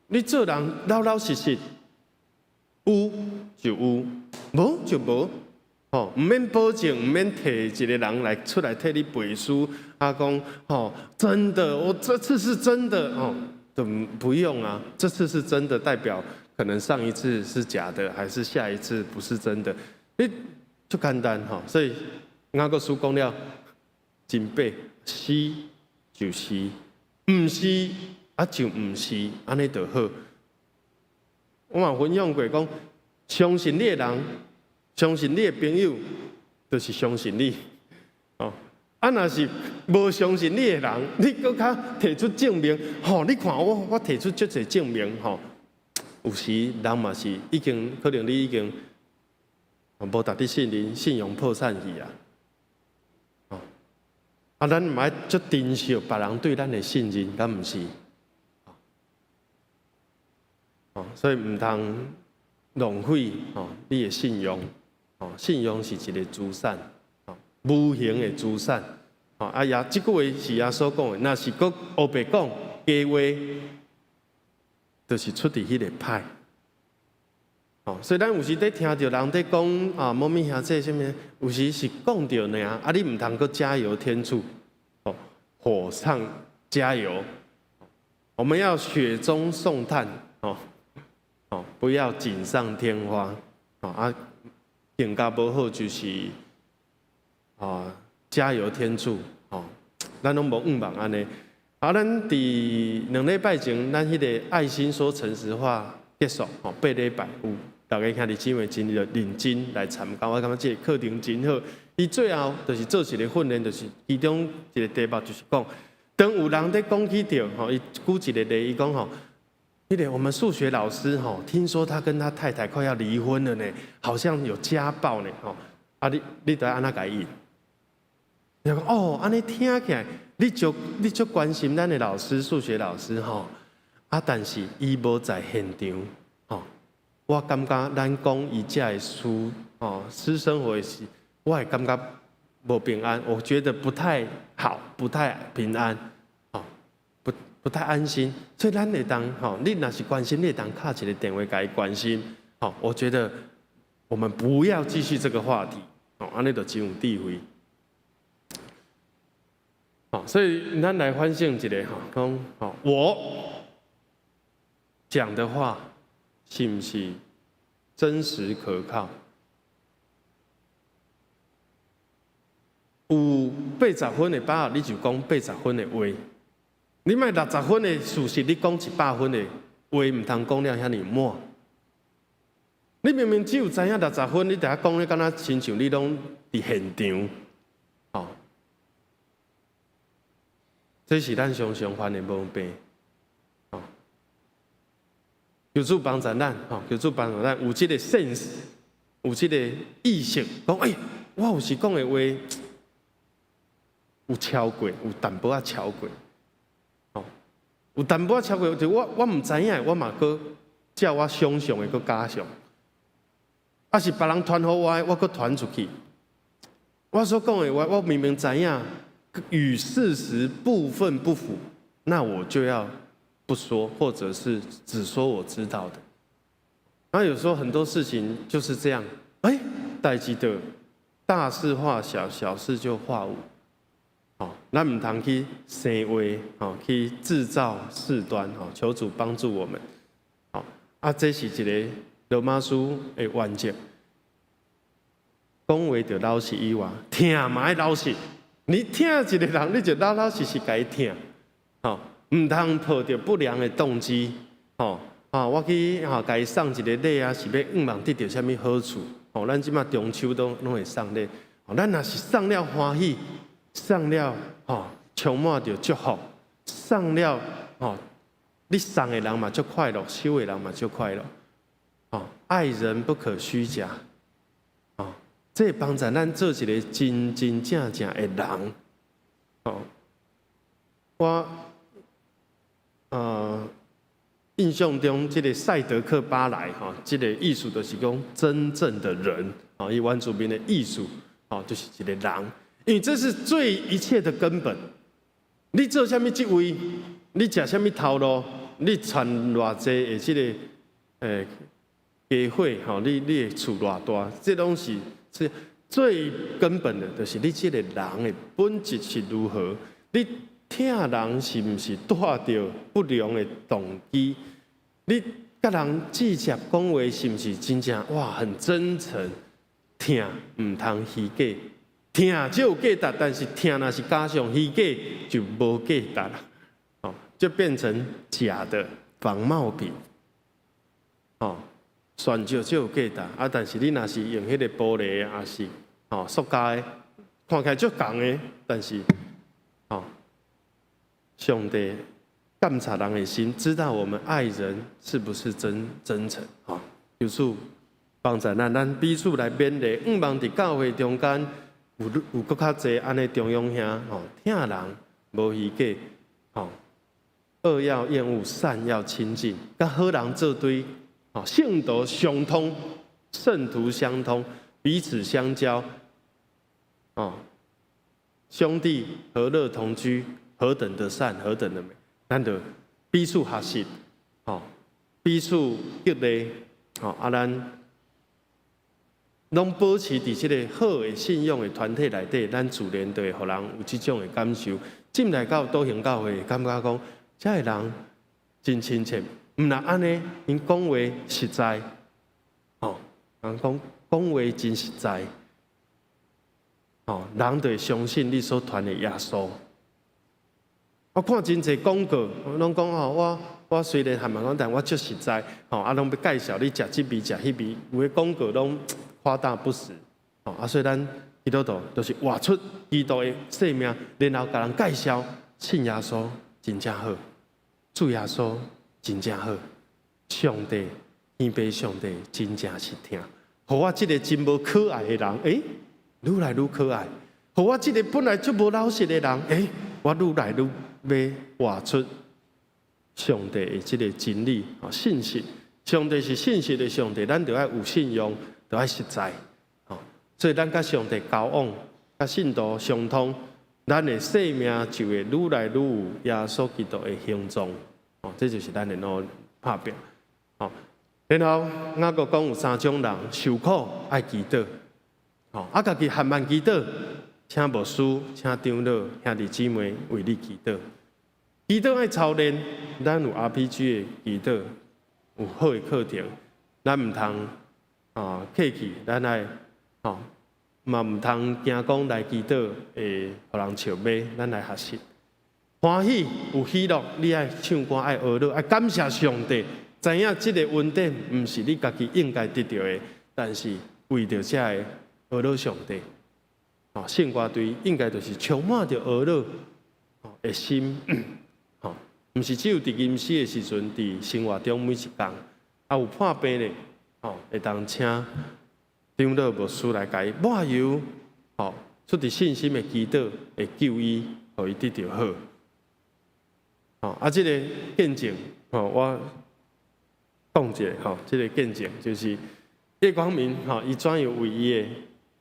你做人老老實實，有就有，無就無。吼，毋免保證，毋免提一个人來出來替你背書，啊，講吼，真的，我這次是真的，哦，都不用啊，這次是真的，代表可能上一次是假的，還是下一次不是真的？你足簡單吼，所以雅各書講了真白，是就是，毋是啊就毋是，按呢就好。我嘛分享過講，相信你的人，相信你的朋友，就是相信你。哦，啊，若是無相信你的人，你閣較提出證明，吼，你看我，我提出足濟證明，吼，有時人嘛是已經可能你已經無值得信任，信用破產去啊。哦，啊，咱嘛愛足珍惜別人對咱的信任，敢毋是？哦，所以毋通浪費哦你的信用。哦，信用是一个資產，哦，無形的資產。哦，啊也，這句話是耶穌講的，若是閣烏白講假話，就是出佇彼个歹。哦，所以咱有時佇聽著人佇講啊，某物兄這啥物，有時是講著爾，啊，你毋通閣加油添醋，哦，火上加油。我們要雪中送炭，哦哦，不要錦上添花，哦啊，更加無好就是啊，加油添醋，哦，咱攏無向望按呢。啊，咱佇2禮拜前，咱彼個愛心說誠實話結束，吼，8禮拜有逐家兄弟姊妹真認真來參加，我感覺這個課程真好。伊最後就是做一個訓練，就是其中一個題目就是講，當有人咧講起著，吼，伊舉一個例，伊講吼，彼個我們數學老師吼，聽說他跟他太太快要離婚了呢，好像有家暴呢，吼，啊你著按怎共伊應？你講哦，按呢聽起來，你足關心咱的老師，數學老師吼，啊，但是伊無在現場，吼，我感覺咱講伊遮的私，吼，私生活的事，我會感覺無平安，我覺得不太好，不太平安，吼，不太安心，所以咱會當吼，你若是關心，你會當敲一個電話共伊關心，吼，我覺得我們不要繼續這個話題，吼，按呢就真有智慧。好，所以咱來反省一下，吼，講，吼，我講的話是毋是真實可靠？有80分的把握，你就講80分的話；你莫60分的事實，你講100分的話，毋通講了遐爾滿。你明明只有知影60分，你佇遐講咧，敢若親像你攏佇現場，吼。這是咱常常犯的毛病，吼。求主幫助咱，吼，求主幫助咱有這個 sense，有這個意識，講欸，我有時講的話有超過，有淡薄仔超過，吼，有淡薄仔超過，就我毋知影，我嘛閣照我想象的閣加上，啊是別人傳予我的，我閣傳出去。我所講的話，我明明知影與事實部分不符，那我就要不說，或者是只說我知道的。那有時候很多事情就是這樣，欸，代誌就大事化小，小事就化無。哦，咱毋通去生話，哦，去製造事端，哦，求主幫助我們。哦，啊，這是一個羅馬書的原則。講話著老實以外，疼嘛愛老實。你疼一個人，你就老老實實共伊疼，吼，毋通抱著不良的動機，吼，啊，我去吼共伊送一個禮啊，是欲向望得著啥物好處？吼，咱這馬中秋都攏會送禮，咱若是送了歡喜，送了吼充滿著祝福，送了吼，你送的人嘛足快樂，收的人嘛足快樂，吼，愛人不可虛假。這幫助咱做一個真真正正的人。哦，我印象中，這個賽德克巴萊吼，這個意思就是講真正的人，哦，伊原住民的意思，哦，就是一個人，因為這是最一切的根本。你做啥物職位，你食啥物頭路，你穿偌濟的這個家伙吼，你的厝偌大，這攏是。是最根本的，就是你這個人的本質是如何？你疼人是毋是帶著不良的動機？你佮人直接講話是毋是真正哇很真誠？疼毋通虛假，疼才有價值，但是疼若是加上虛假就無價值啦，哦，就變成假的仿冒品，哦。璇石才有價值，啊！但是你若是用彼個玻璃，抑是吼塑膠的，看起來足仝的，但是吼，上帝監察人的心，知道我們愛人是不是真真誠，吼。求主幫助咱，咱彼此來勉勵，向望佇教會中間有閣較濟按呢中庸兄，吼，疼人無虛假，吼，惡要厭惡，善要親近，佮好人做對。哦，聖徒相通，聖徒相通，彼此相交，哦，兄弟和樂同居，何等的善，何等的美！咱就彼此學習，哦，彼此激勵，哦，啊，咱攏保持佇這個好的信仰的團體內底，咱自然就會予人有這種的感受。進來到多興教會，感覺講，這个人真親切。毋但按呢，𪜶講話實在，吼，人講講話真實在，吼，人就會相信你所傳的耶穌。我看真濟廣告，攏講吼，我雖然含慢講，但我足實在，吼，啊，攏欲介紹你食這味食彼味，有的廣告攏誇大不實，吼，啊，所以咱基督徒就是活出基督的生命，然後共人介紹信耶穌真正好，主耶穌真正好，上帝天父上帝真正是疼，予我這个真無可愛的人，欸，愈來愈可愛；予我這个本來足無老實的人，欸，我愈來愈欲活出上帝的這个真理，信實。上帝是信實的上帝，咱就愛有信用，就愛實在。所以咱佮上帝交往，佮信徒相通，咱的生命就會愈來愈有耶穌基督的形狀。哦，這就是咱的努力拍拚。哦，然後雅各講有三種人受苦愛祈禱。哦，啊，家己含慢祈禱，請牧師、請長老、兄弟姊妹為你祈禱。祈禱愛操練，咱有 RPG 的祈禱，有好的課程，咱毋通啊客氣，咱愛吼嘛毋通驚講來祈禱會予人笑罵，咱來學習。歡喜有喜樂，你愛唱歌愛呵咾，愛感謝上帝。知影這个恩典毋是你家己應該得著的，但是為著這个呵咾上帝。吼，聖歌隊應該就是充滿著呵咾的心，吼，毋是只有佇吟詩的時陣，佇生活中每一工，啊有破病咧，吼，會當請長老牧師來共伊抹油，吼，出自信心的祈禱，會救伊，予伊得著好。吼，啊，這个見證，吼，我講一下，吼，這个見證就是葉光明，吼，伊怎樣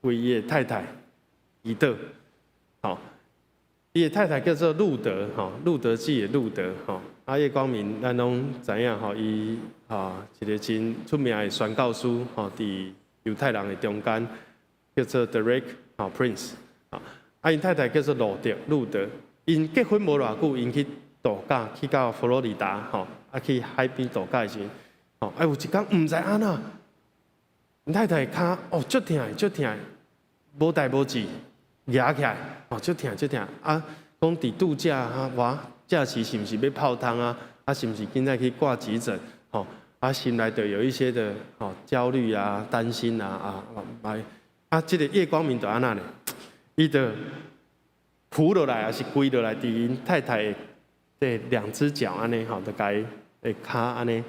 為伊的太太祈禱，吼，伊的太太叫做路德，吼，路德記的路德，吼，啊，葉光明咱攏知影，吼，伊吼一个真出名的宣教師，吼，佇猶太人的中間叫做 Derek 吼 Prince，啊，𪜶太太叫做路德，路德，𪜶結婚無偌久，𪜶去度假，去到佛羅里達，吼，啊，去海邊度假的時陣，吼，啊，有一工毋知按怎，𪜶太太跤哦，足疼的，足疼的，無代無誌，蜈起來，哦，足疼足疼，啊，講佇度假啊，哇，假期是毋是欲泡湯啊？啊，是毋是緊來去掛急診？吼，啊，心內就有一些的吼焦慮啊、擔心啊，啊，啊，啊，這个葉光明就按怎呢？伊就伏落來，抑是跪落來，佇𪜶太太的兩隻腳按呢吼，就共伊的跤按呢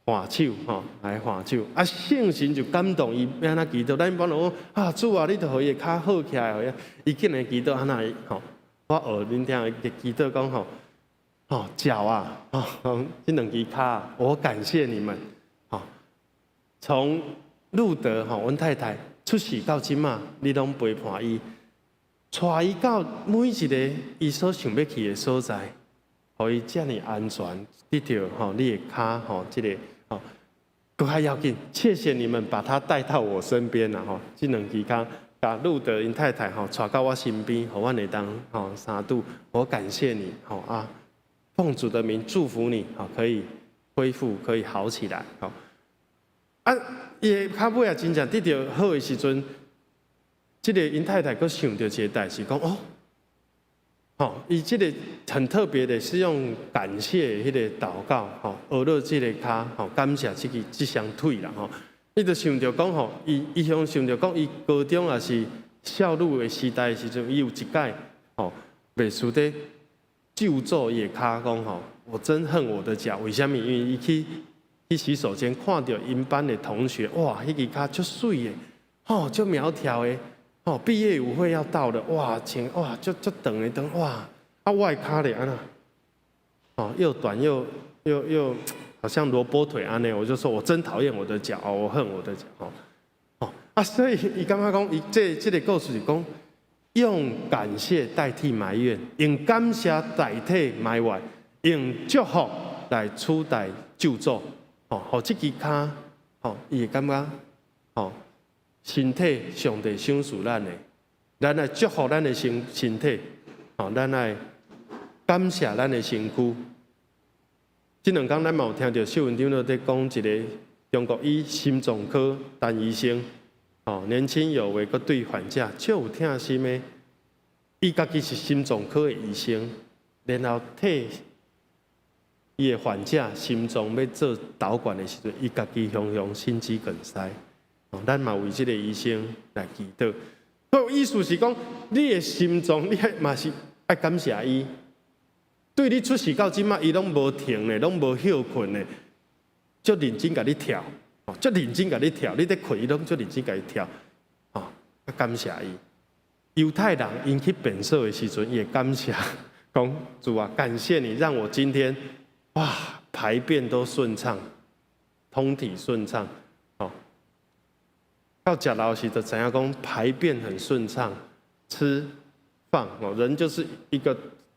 挽手吼，來挽手。啊，聖神就感動伊，欲按怎祈禱？咱一般攏講啊，主啊，你著予伊的跤好起來，伊竟然祈禱按怎吼？我學恁聽伊祈禱講吼，吼腳啊，吼這兩支跤，我感謝你們，吼，從路德吼，阮太太出世到這馬，你攏陪伴伊，帶伊到每一个伊所想欲去的所在，予伊遮爾安全，得著吼你的跤吼，這个吼，閣較要緊，謝謝你們把他帶到我身邊啦吼，這兩支跤，共路德𪜶太太吼帶到我身邊，予阮會當吼相拄，我感謝你吼啊，奉主的名祝福你，吼可以恢復，可以好起來，吼。啊，伊的跤尾仔真正得著好的時陣，這个𪜶太太閣想著一个代誌，講哦，吼，伊這个很特別的，是用感謝彼个禱告，吼，呵咾這个跤，吼，感謝這个這雙腿啦，吼。伊就想著講吼，伊向想著講，伊高中抑是少女的時代的時陣，伊有一擺吼，袂輸佇咒詛伊的跤，講吼，我真恨我的腳，為啥物？因為伊去洗手間看著𪜶班的同學，哇，彼支跤足媠的，吼，足苗條的，吼，畢業舞會要到了，哇，穿哇，足足長的長，哇，啊，我的跤咧按怎？哦，又短又好像蘿蔔腿按呢，我就說我真討厭我的腳，我恨我的腳，哦，哦，啊，所以伊感覺講，伊這个故事是講，用感謝代替埋怨，用感謝代替埋怨，用祝福來取代咒詛。吼，予這支跤，吼，伊會感覺，吼，身體上帝賞賜咱的，咱愛祝福咱的身體，吼，咱愛感謝咱的身軀。這兩工咱嘛有聽著秀文長老佇講一个中國醫心臟科陳醫生，哦，年輕有為，閣對患者足有疼心的。伊家己是心臟科的醫生，然後替伊的患者心臟欲做導管的時陣，伊家己雄雄心肌梗塞。哦，咱嘛為這个醫生來祈禱。所以意思是講，你的心臟，你嘛是愛感謝伊。對你出世到這擺，伊攏無停咧，攏無歇睏咧，足認真共你跳，哦，足認真共你跳，你佇睏，伊攏足認真共你跳，哦，感謝伊。猶太人𪜶去便所的時陣，伊會感謝，講主啊，感謝你讓我今天，哇，排便都順暢，通體順暢，哦。到食老時就知影講排便很順暢，吃放哦，人就是一個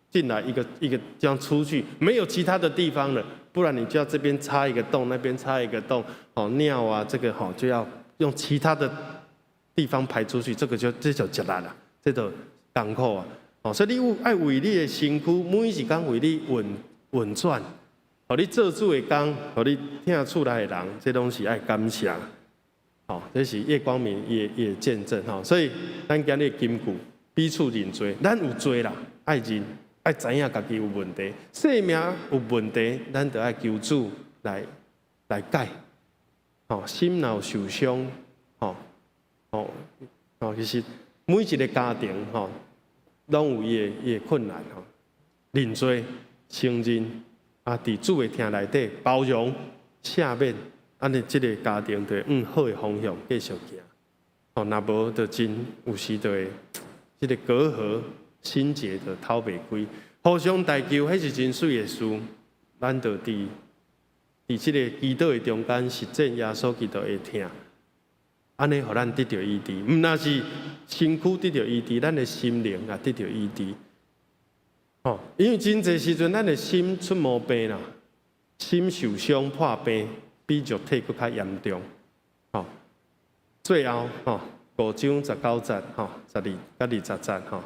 進來一個一個這樣出去，沒有其他的地方了，不然你就要這邊插一個洞，那邊插一個洞，哦尿啊這個吼就要用其他的地方排出去，這個就這就吃力啦，這就艱苦啊，哦，所以你有愛為你的身軀每一工為你運運轉，予你做主的工，予你疼厝內的人，這攏是愛感謝。哦，這是葉光明伊的見證吼，所以咱今日金句彼此認罪，咱有罪啦，愛認，愛知影家己有問題，生命有問題，咱就愛求主來來改。吼，心若有受傷，吼，吼，吼，其實每一个家庭吼，攏有伊的困難吼，認罪、承認，啊，佇主的疼內底包容、赦免。按呢，這个家庭就會往好的方向繼續行。哦，若無就真有時就會這个隔閡心結就透袂開。互相代求，彼是真媠的事。咱就佇佇這个祈禱的中間實踐耶穌基督的疼，按呢，予咱得著醫治。毋但是身軀得著醫治，咱的心靈也得著醫治。哦，因為真濟時陣，咱的心出毛病啦，心受傷破病，比肉體閣較嚴重。吼，最後吼五章十九節吼，12佮20節吼，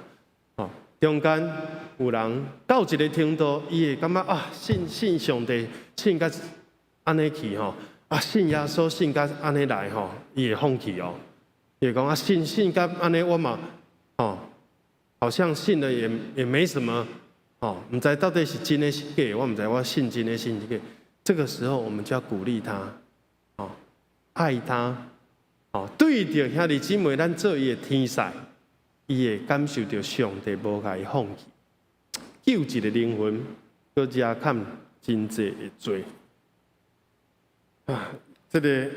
吼中間有人到一个程度，伊會感覺啊，信信上帝，信甲按呢去吼，啊信耶穌信甲按呢來吼，伊會放棄哦。伊會講啊，信信甲按呢，我嘛吼，好像信了也也沒什麼，哦，毋知到底是真的是假，我毋知我信真的信假。這個時候，我們就要鼓勵他，哦，愛他，哦，對著兄弟姊妹，咱做伊的天使，伊會感受著上帝無共伊放棄，救一个靈魂，閣加減真濟的罪。啊，這个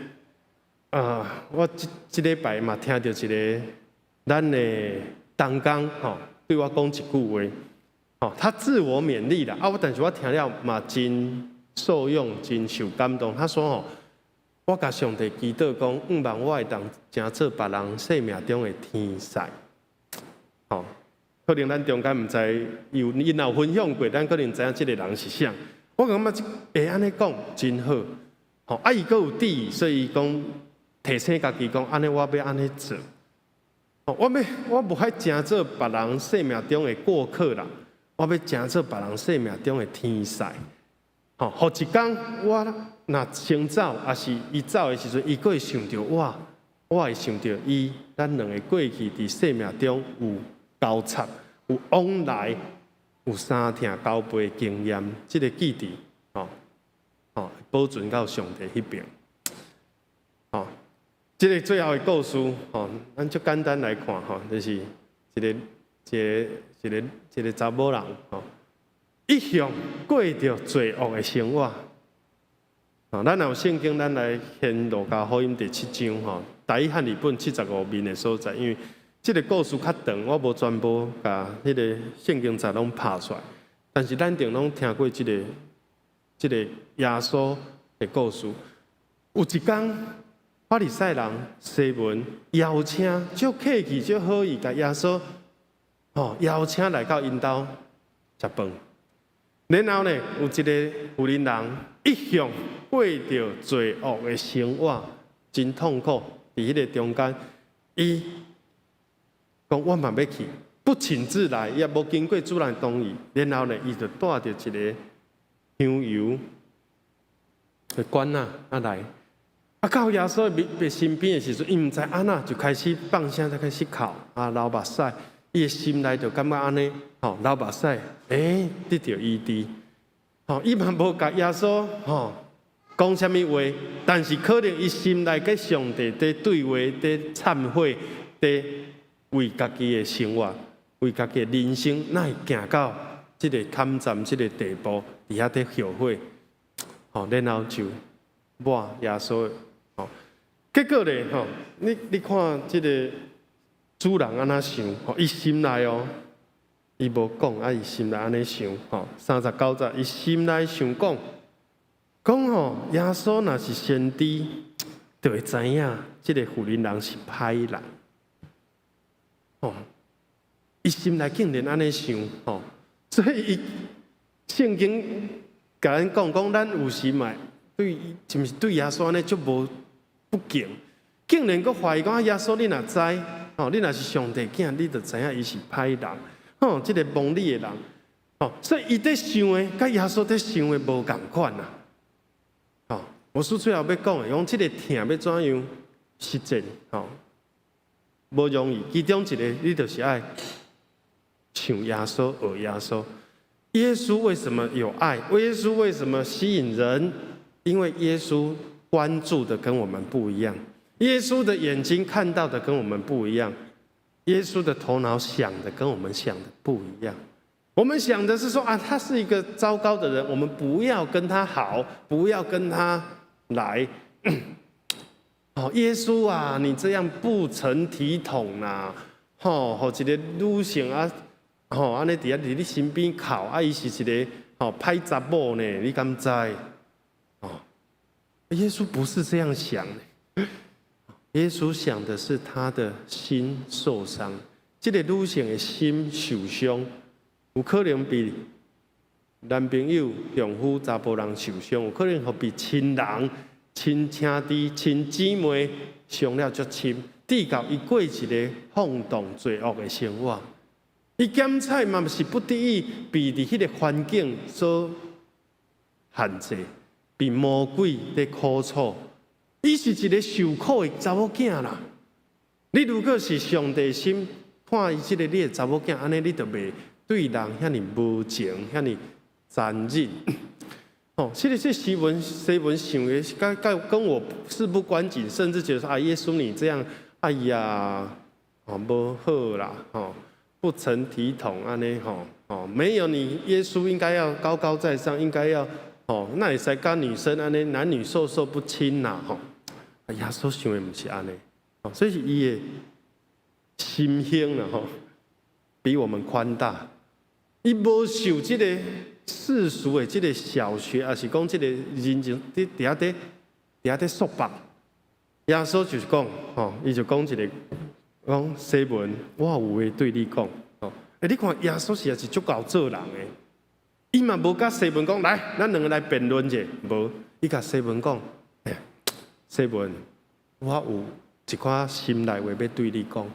啊，我這這禮拜嘛聽著一个咱的同工吼，對我講一句話，吼，他自我勉勵啦，啊，我但是我聽了嘛真受用，真受感動。他說：吼，我共上帝祈禱講，向望我會當成做別人生命中的天使。吼，可能咱中間毋知有𪜶若有分享過，咱可能知影這个人是啥。我感覺會按呢講真好。吼，啊，伊閣有志，所以伊講提醒家己講，按呢我欲按呢做。吼，我欲我無愛成做別人生命中的過客啦，我欲成做別人生命中的天使。吼，予一工我若先走，抑是伊走的時陣，伊閣會想著我，我會想著伊，咱兩个過去佇生命中有交叉、有往來、有相疼交陪的經驗，這个記佇，吼，吼，保存到上帝彼爿。吼，這个最後的故事，吼，咱足簡單來看，吼，就是一个一个一个一个查某人，吼，一向過著罪惡的生活。吼，咱若有聖經，咱來掀路加福音第七章，吼，台語漢字本75面的所在，因為這个故事較長，我無全部共彼个聖經節攏拍出來，但是咱定攏聽過這个這个耶穌的故事。有一工，法利賽人西門邀請，足客氣足好意，共耶穌吼邀請來到𪜶兜食飯。然後呢，有一个婦人人一向過著罪惡的生活，真痛苦。佇彼个中間，伊講我嘛欲去，不請自來，也無經過主人同意。然後呢，伊就帶著一个香油。罐仔啊來，啊到耶穌的身邊的時陣，伊毋知按怎就開始放聲，就開始哭啊流目屎，伊的心內就感覺按呢，吼流目屎，得著醫治，吼伊嘛無共耶穌吼講啥物話，但是可能伊心內佮上帝佇對話、佇懺悔、佇為家己的生活、為家己的人生，哪會行到這个坎站、這个地步，佇遐佇後悔，吼，然後就抹耶穌，吼，結果咧，吼，你看這个主人按怎想，吼，伊心內哦，伊無講，啊，伊心內按呢想，吼，39節，伊心內想講，講吼，耶穌若是先知，就會知影這个婦人人是歹人，吼，伊心內竟然按呢想，吼，所以伊聖經共咱講講，咱有時嘛對，是毋是對耶穌按呢足無不敬，竟然閣懷疑講耶穌你若知，吼，你若是上帝囝，你就知影伊是歹人，吼，這个摸你的人，吼，所以伊佇想的，佮耶穌佇想的無仝款啊。吼，我說最後欲講的，講這个疼欲怎樣實踐，吼，無容易。其中一个，你就是愛像耶穌，學耶穌。耶穌為什麼有愛？耶穌為什麼吸引人？因為耶穌關注的跟我們不一樣，耶穌的眼睛看到的跟我們不一樣，耶穌的頭腦想的跟我們想的不一樣。我們想的是說啊，他是一個糟糕的人，我們不要跟他好，不要跟他來。哦，耶穌啊，你這樣不成體統啦！吼，予一个女性啊，吼，按呢佇遐佇你身邊哭，啊，伊是一个吼歹查某呢，你敢知？哦，耶穌不是這樣想的，耶穌想的是他的心受傷，這个女性的心受傷，有可能被男朋友、丈夫、查埔人受傷，有可能予被親人、親兄弟、親姊妹傷了足深，直到伊過一个放蕩罪惡的生活。伊檢採嘛是不得已被佇彼个環境所限制，被魔鬼佇苦楚。伊是一个受苦的查某囝啦。你如果是上帝心看伊這个你的查某囝，按呢你就袂對人遐爾無情，遐爾殘忍。哦，其實這西門想的，跟我事不關己，甚至覺得說啊，耶穌你這樣，哎呀，哦，無好啦，哦，不成體統按呢吼，哦，沒有你，耶穌應該要高高在上，應該要，哦，那會使佮女生按呢，男女授受不親啦，吼，耶穌想的毋是按呢，哦，所以是伊的心胸啦，吼，比我們寬大，伊無受這個世俗的這個小學，抑是講這個人情佇遐佇遐佇束縛。耶穌就是講，吼，伊就講一个，講西門，我有話對你講，吼，你看耶穌實在是足𠢕做人的，伊嘛無佮西門講，來，咱兩个來辯論者，無，伊共西門講，西門，我有一寡心內話欲對你講，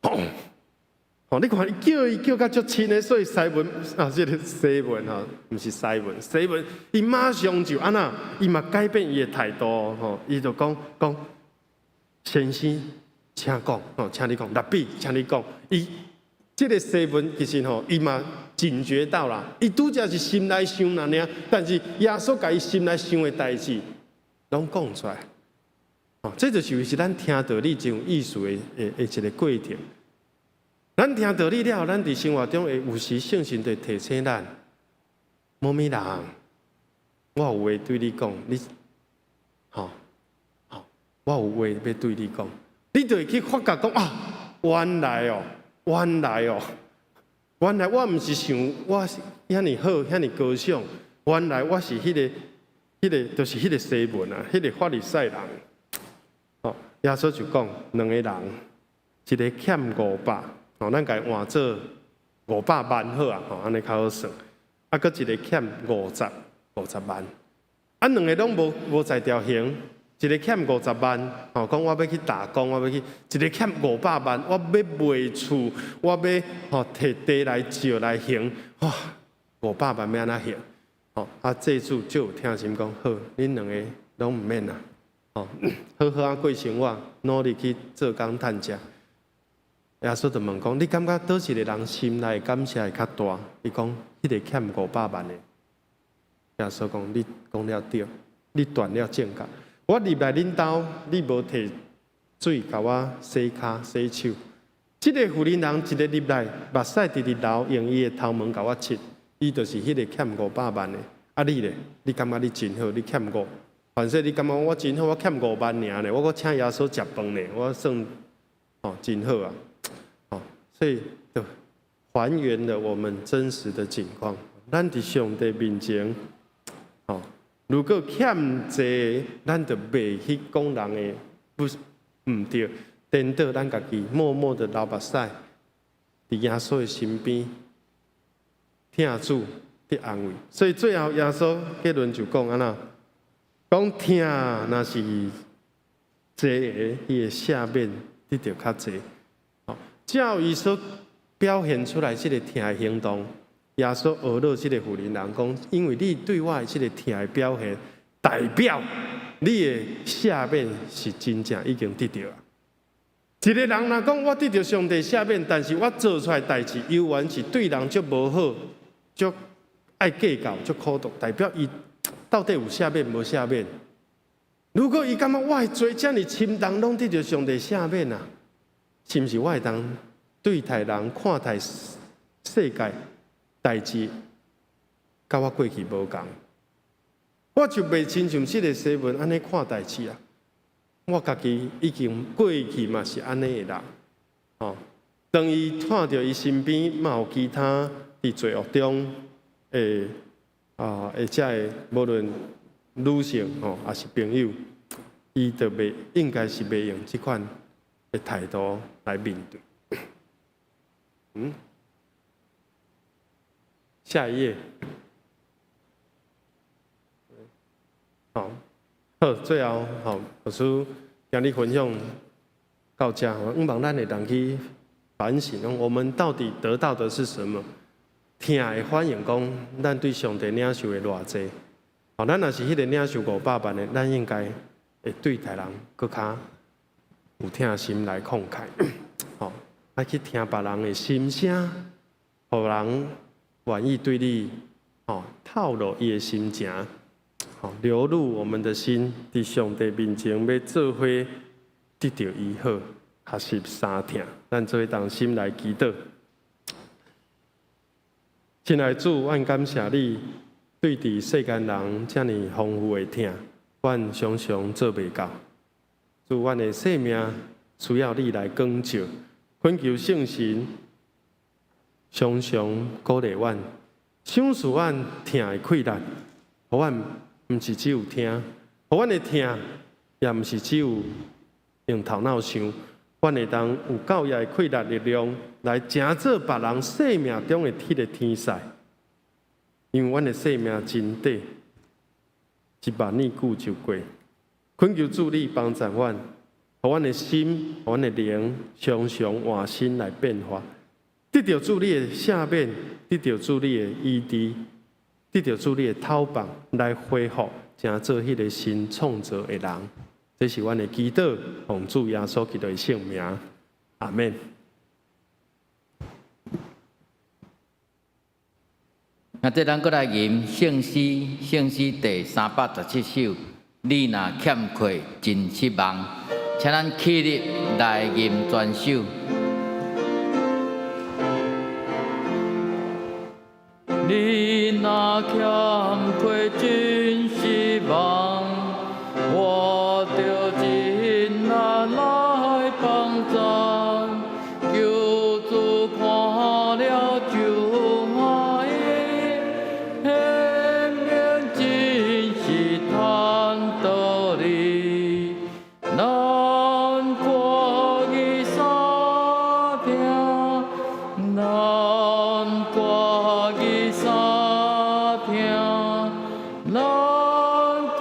吼，你看伊叫伊叫甲足親的，所以西門啊，這个西門吼，毋是西門，西門，伊馬上就按怎，伊嘛改變伊的態度，吼，伊就講講，先生，請講，吼，請你講，拉比，請你講，伊這个西門其實吼，伊嘛警覺到啦，伊拄才是心內想按呢，但是耶穌共伊心內想的代誌，攏講出來，哦，這就是是咱聽道理真有意思的一个過程。咱聽道理了後，咱佇生活中會有時聖神就提醒咱，某某人，我有話對你講，你，吼，吼，我有話欲對你講，你就會去發覺講啊，原來哦，原來哦，原來我毋是想我遐爾好，遐爾高尚，原來我是彼个，就是彼个西門啊，彼个法利賽人。吼，耶穌就講兩个人，一个欠五百。吼，咱共伊換做500萬好啊，吼，按呢較好算。啊，閣一个欠50萬。啊，兩个攏無才調還，一个欠五十萬，吼，講我欲去打工，我欲去；一个欠五百萬，我欲賣厝，我欲吼提地來借來還，哇，五百萬欲按怎還？吼，啊，祭司足有疼心講，好，恁兩个攏毋免啦，吼，好好仔過生活，努力去做工趁食。耶穌就問講，你感覺佗一個人心內感謝會較大？伊講，彼個欠500萬的。耶穌講，你講了對，你斷了正確。我入來恁兜，你無提水共我洗跤洗手。這個婦人人一个入來，目屎直直流，用伊的頭毛共我拭，伊就是彼個欠五百萬的。啊，你咧？你感覺你真好？你欠五，反正你感覺我真好，我欠5萬爾呢，我閣請耶穌食飯呢，我算哦真好啊！哦，所以就還原了我們真實的境況。咱佇上帝面前，哦，如果欠濟，咱就袂去講人的不毋對。顛倒咱家己默默的流目屎，佇耶穌的身邊疼主得安慰。所以最後耶穌結論就講按怎，講疼若是濟的，伊的赦免得著較濟。照伊所表現出來這个疼的行動，耶穌呵咾這个婦人人講，因為你對我的這个疼的表現，代表你的赦免是真正已經得著啊。一个人若講我得著上帝赦免，但是我做出來代誌猶原是對人足無好，足愛計較，足苦毒，代表伊到底有赦免無赦免？如果伊感覺我的罪遮爾深重，攏得著上帝赦免啊，是毋是我會當對待人、看待世界代誌，佮我過去無仝？我就袂親像這个西門按呢看代誌啊！我家己已經過去嘛是按呢的人，吼。當伊看著伊身邊嘛有其他佇罪惡中的啊，或者會無論女性吼，抑是朋友，伊就袂應該是袂用這款的態度來面對。下一頁。好，好，最後吼，牧師今日分享到這，希望咱會當去反省，我們到底得到的是什麼？疼會反映講，咱對上帝領受的偌濟。吼，咱若是彼个領受500萬的，咱應該會對待人閣較有疼心來慷慨。吼，愛去聽別人的心聲，予人願意對你吼透露伊的心情。流露我們的心，佇上帝面前欲做伙得著醫好，學習三疼，咱做伙同心來祈禱。親愛的主，阮感謝你對佇世間人遮爾豐富的疼，阮常常做袂到。主，阮的生命需要你來光照，懇求聖神常常鼓勵阮，賞賜阮疼的氣力，予阮毋是只有聽，予阮的疼也毋是只有用頭腦想，阮會當有夠額的氣力力量來成做別人生命中的彼个天使。因為阮的生命真短，一萬年久就過。懇求主你幫助阮，予阮的心、予阮的靈常常換新來變化，得著主你的赦免，得著主你的醫治。得著主你的透放來恢復，成做彼个新創造的人。這是阮的祈禱，奉主耶穌基督的聖名，阿們。那這咱閣來吟聖詩，聖詩第317首。你若欠缺真失望，請咱起立來吟全首。你若欠缺真失望，我著盡力來幫贊。求主看了就歡喜，顯明真是坦道理。咱歌伊三疼，咱歌伊三疼，咱歌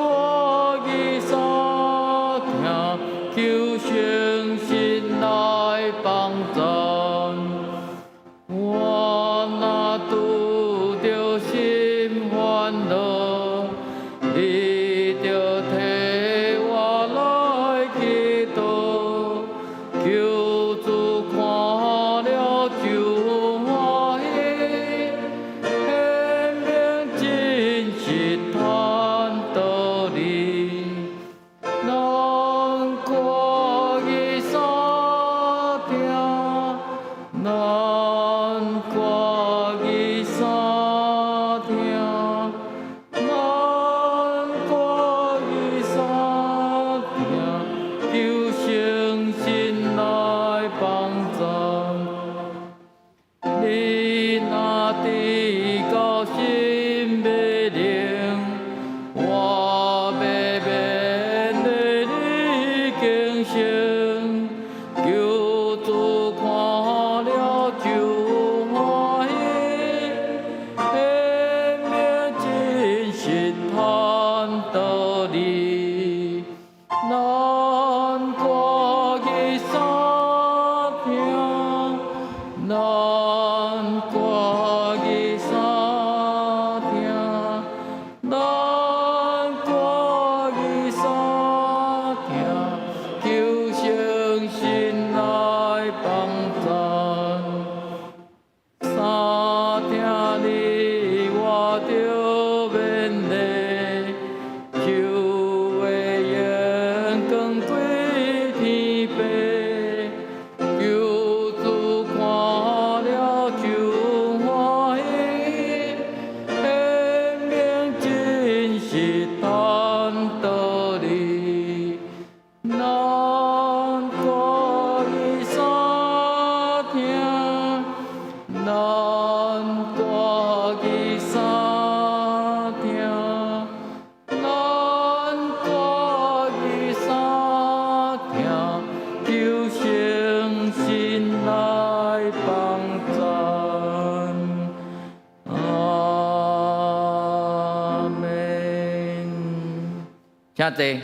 請坐。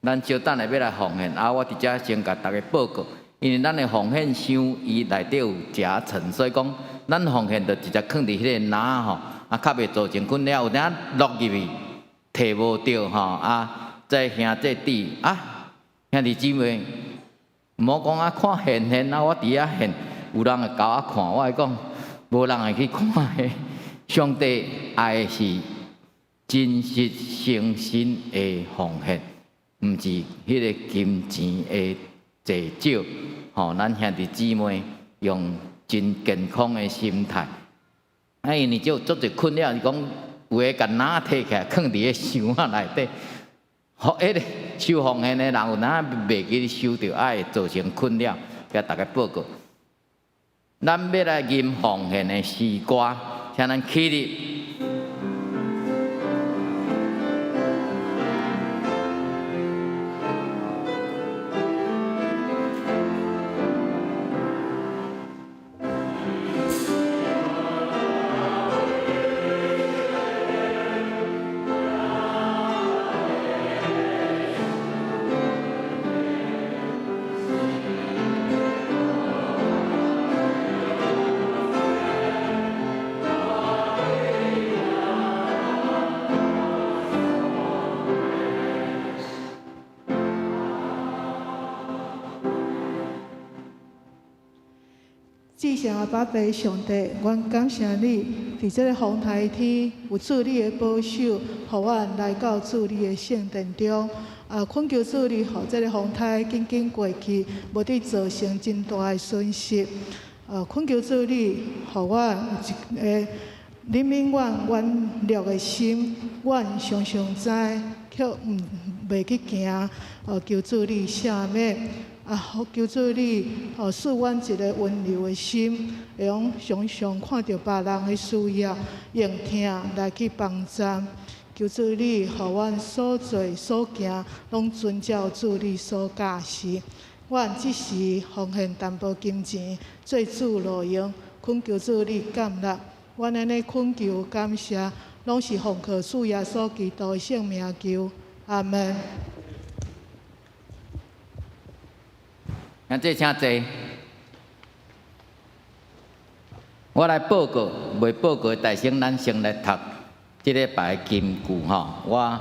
咱稍等下欲來奉獻，啊，我佇遮先共逐家報告，因為咱的奉獻箱伊內底有夾層，所以講咱奉獻就直接囥佇彼个籃吼，啊，較袂造成困擾。有當落入去提無著吼，啊，這兄弟弟啊，兄弟姊妹，毋好講啊，看獻獻啊，我佇遐獻，有人會共我看，我會講，無人會去看的。上帝愛的是真實誠心的奉獻，毋是彼个金錢的濟少。吼，咱兄弟姊妹用真健康的心態。啊，因為這有足濟困擾，是講有的共籃提起來，囥佇个箱仔內底，予彼个收奉獻的人有當袂記得收著，啊，會造成困擾，共逐家報告。咱欲來吟奉獻的詩歌，請咱起立。至聖阿爸父上帝，阮感謝你，佇這个風颱天有主你的保守，予阮來到主你的聖殿中。啊，懇求主你，予這个風颱緊緊過去，無得造成真大的損失。啊，懇求主你，予阮有一个憐憫阮軟弱的心，阮常常知卻毋袂去行。求主你赦免。啊！求主你，賜阮一个溫柔的心，會用常常看著別人的需要，用疼來去幫助。求主你，予阮所做所行，攏遵照主你所教示。阮這時奉獻淡薄金錢，做主路用，懇求主你感納。阮按呢懇求感謝，攏是奉靠主耶穌基督的聖名求。阿門。兄弟請坐。我來報告，未報告的大聲，咱先來讀這禮拜的金句吼。我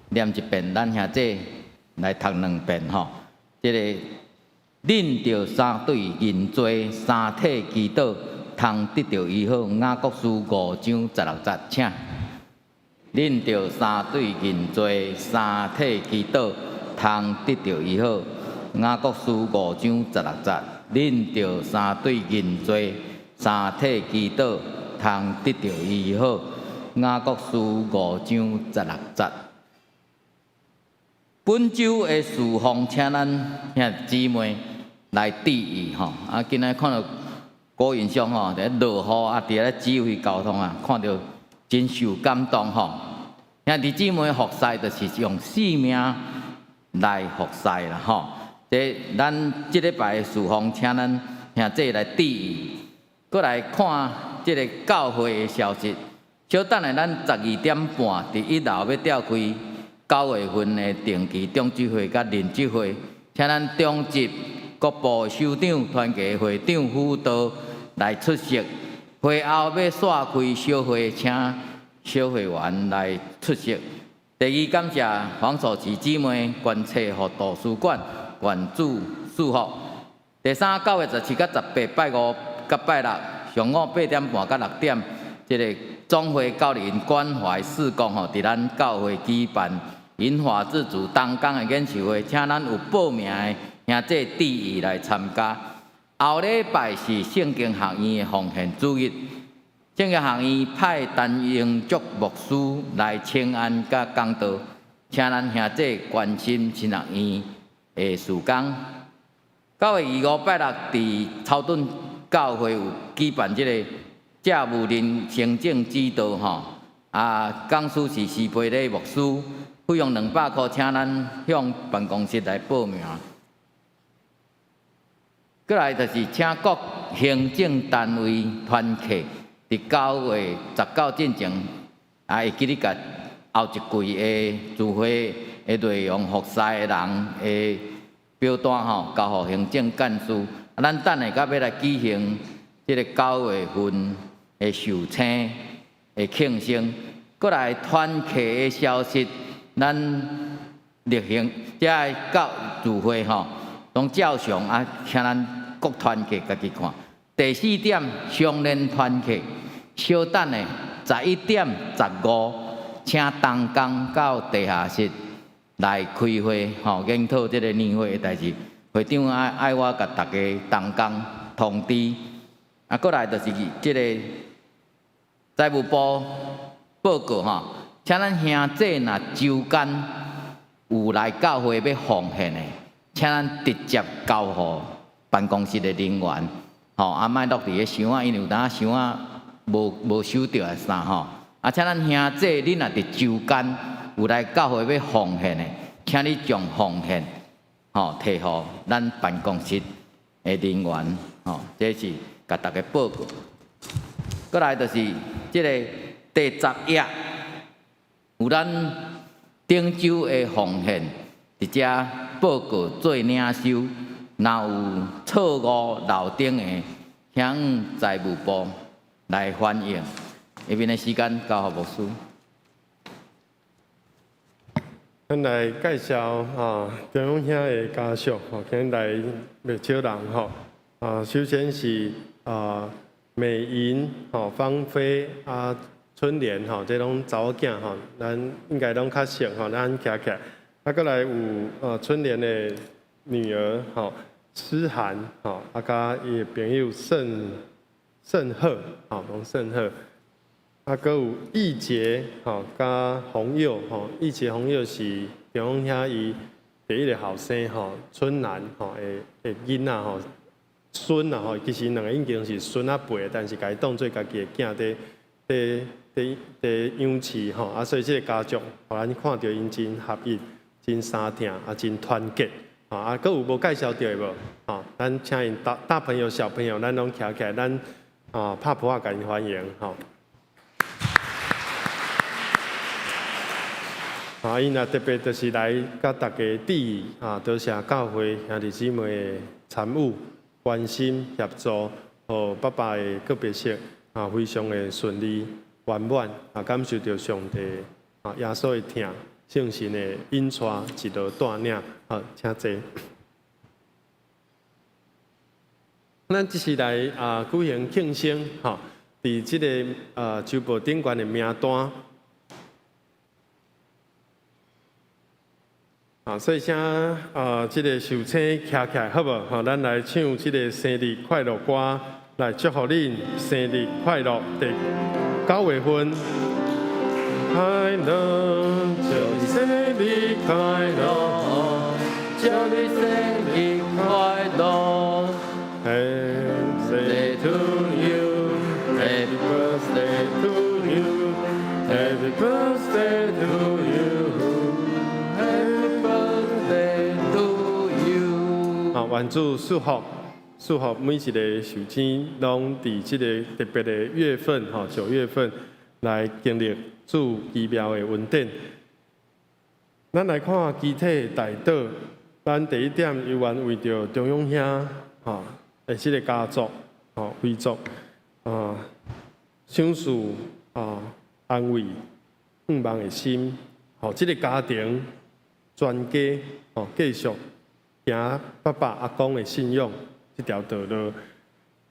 念一遍，咱兄弟來讀兩遍吼。這个恁著三對認罪，三體祈禱，通得著醫好。雅各書5章16節，請。恁著三對認罪，三體祈禱，通得著醫好。雅各書5章16節，恁著三對認罪，三體祈禱，通得著醫好。雅各書5章16節。本週的事奉，請咱兄弟姊妹來注意吼。啊，今仔看著郭雲松吼，佇咧落雨啊，佇咧指揮交通啊，看著真受感動吼。兄弟姊妹服侍就是用性命來服侍啦吼。這咱這禮拜的事奉，請咱兄弟來注意。閣來看這个教會的消息。小等下，咱12點半佇一樓欲召開9月份的定期長執會佮輪執會，請咱長執、各部首長、團契會長、輔導來出席。會後欲散開小會，請小會員來出席。第二，感謝黃素琪姊妹捐冊予圖書館，願主賜福。第三，9月17佮18，拜五佮拜六上午8點半佮6點，這个總會教練關懷事工吼，佇咱教會舉辦銀髮自主東港的研習會，請咱有報名的兄弟注意來參加。後禮拜是聖經學院的奉獻主日，聖經學院派陳英竹牧師來請安佮講道，請咱兄弟關心神學院的事工。9月25拜六，佇草屯教會有舉辦這个教務人行政指導吼，啊，講師是施培禮牧師，費用200箍，請咱向辦公室來報名。閣來就是請各行政單位團契，佇9月19進前，啊，會記得共後一季的聚會的內容，服侍的人的表單吼，交予行政幹事。啊，咱等下閣欲來舉行這个9月份的壽星的慶生。閣來團契的消息，咱例行這个教聚會吼，攏照常啊，請咱各團契家己看。第四點，相連團契，稍等下11點15，請同工到地下室來開會，吼，研討這个年會的代誌。會長愛愛我共大家同工通知。啊，閣來就是這个財務部報告吼，請咱兄弟若週間有來教會欲奉獻的，請咱直接交予辦公室的人員，吼，啊，莫落佇咧箱仔，因為有當箱仔無無收著的啥吼。啊，請咱兄弟，恁若佇週間有來教會欲奉獻的，請你將奉獻吼提予咱辦公室的人員，吼，這是共大家報告。閣來就是這个第10頁，有咱頂週的奉獻，佇遮報告做領收，若有錯誤漏登的，向財務部來反映。下面的時間交予牧師。咱來介紹啊，中勇兄的家屬吼，今日來袂少人吼。啊，首先是啊美銀吼、芳菲啊、春蓮吼，這攏查某囝吼，咱應該攏較熟吼，咱徛起來。啊，閣來有春蓮的女兒吼，詩涵吼，啊，佮伊的朋友盛盛赫吼，王盛赫。啊，閣有義傑吼，佮洪佑吼，義傑洪佑是中勇兄伊第一个後生吼，春蘭吼的的囡仔吼，孫啊吼，其實兩个已經是孫仔輩，但是共伊當做家己的囝佇佇佇佇養飼吼，啊，所以這个家族，予咱看著𪜶真合一、真相疼，啊，真團結，啊，閣有無介紹著的無？吼，咱請𪜶大大朋友、小朋友，咱攏徛起來，咱啊拍噗仔共𪜶歡迎吼。啊，𪜶也特別就是來佮大家致意啊，多謝教會兄弟姊妹的參與、關心、協助，予爸爸的告別式啊，非常的順利圓滿啊，感受著上帝啊耶穌的疼、聖神的引帶，一路帶領。好，請坐。咱這是來啊舉行慶生，吼，佇這个啊周報頂懸的名單。啊，所以請啊，這个壽星徛起來好無？吼，咱來唱這个生日快樂歌，來祝福恁生日快樂。第9月份，快樂，祝你生日快樂，祝你生日快樂。 Happy birthday to you, Happy birthday to you, Happy birthday to you, Happy birthday to you。好，願主祝福，祝福每一个壽星，攏佇這个特別的月份，吼，9月份來經歷主奇妙的恩典。咱來看肢體代禱，咱第一點猶原為著中勇兄，吼，的這个家族，吼，遺族，啊，賞賜啊，安慰、向望的心，吼，這个家庭全家，吼，繼續行爸爸阿公的信仰這條道路。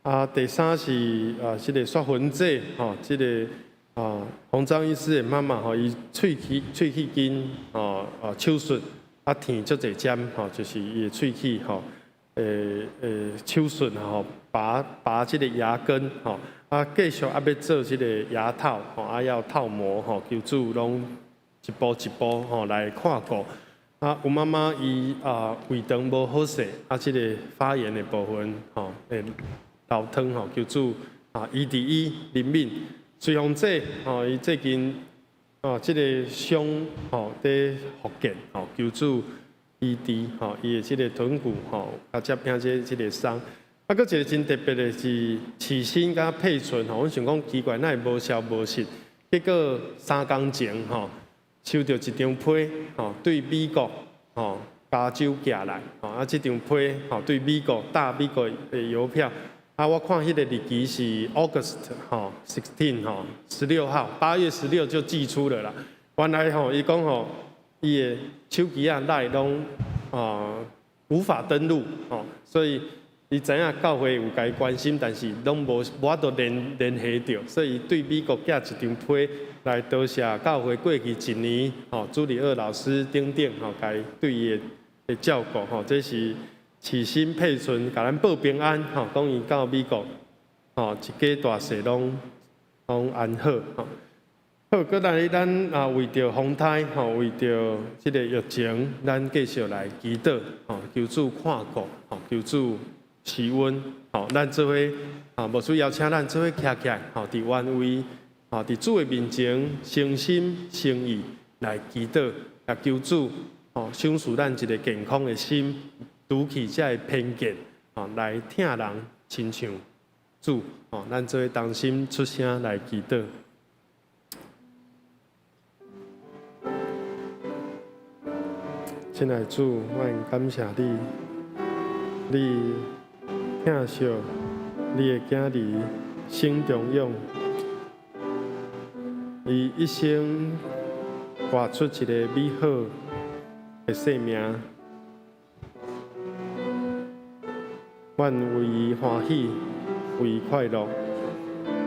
啊，第三是啊，這个雪芬姐，吼，這个啊，洪章醫師的媽媽，吼，伊喙齒喙齒筋，吼，啊手術啊，甜足濟針，吼，就是伊的喙齒，吼，手術吼，拔拔這个牙根，吼，啊，繼續啊欲做這个牙套，吼，啊要套膜，吼，求主攏一步一步吼來看顧。啊，有媽媽伊啊胃腸無好勢，啊，這个發炎的部分，吼，會流湯，吼，求主啊醫治伊憐憫。隨紅姐，吼，伊最近哦，這个傷吼佇復健，吼，求主醫治，吼，伊的這个臀骨，吼，啊，這邊這這个傷。啊，閣一个真特別的是起心佮佩純，吼，阮想講奇怪，哪會無消無息？結果3工前，吼，收著一張批，吼，對美國，吼，加州寄來，吼，啊，這張批，吼，對美國大美國的郵票，啊，我看彼個日期是 August，吼，16，吼，16號，8月16就寄出了啦。原來吼，伊講吼，伊的手機仔內攏，哦，無法登錄，吼，所以伊知影教會有共伊關心，但是攏無法度聯繫著，所以對美國寄一張批來多謝教會過去一年，吼，朱里厄老師等等，吼，共對伊的照顧，吼，這是啟新佩純共咱報平安，吼，講伊到美國，吼，一家大細攏安好，吼。好，閣來咱啊為著風颱，吼，為著這个疫情，咱繼續來祈禱，吼，求主看顧，吼，求主賜恩，吼，咱做伙啊，牧師邀請咱做伙徛起來，吼，佇原位，吼，佇主的面前，誠心誠意來祈禱，來求主，吼，賞賜咱一个健康的心，除去這个偏見，吼，來疼人親像主，吼，咱做伙同心出聲來祈禱。親愛主，我感謝你，你疼惜你的囝兒沈中勇，伊一生活出一个美好的生命，阮為伊歡喜，為伊快樂。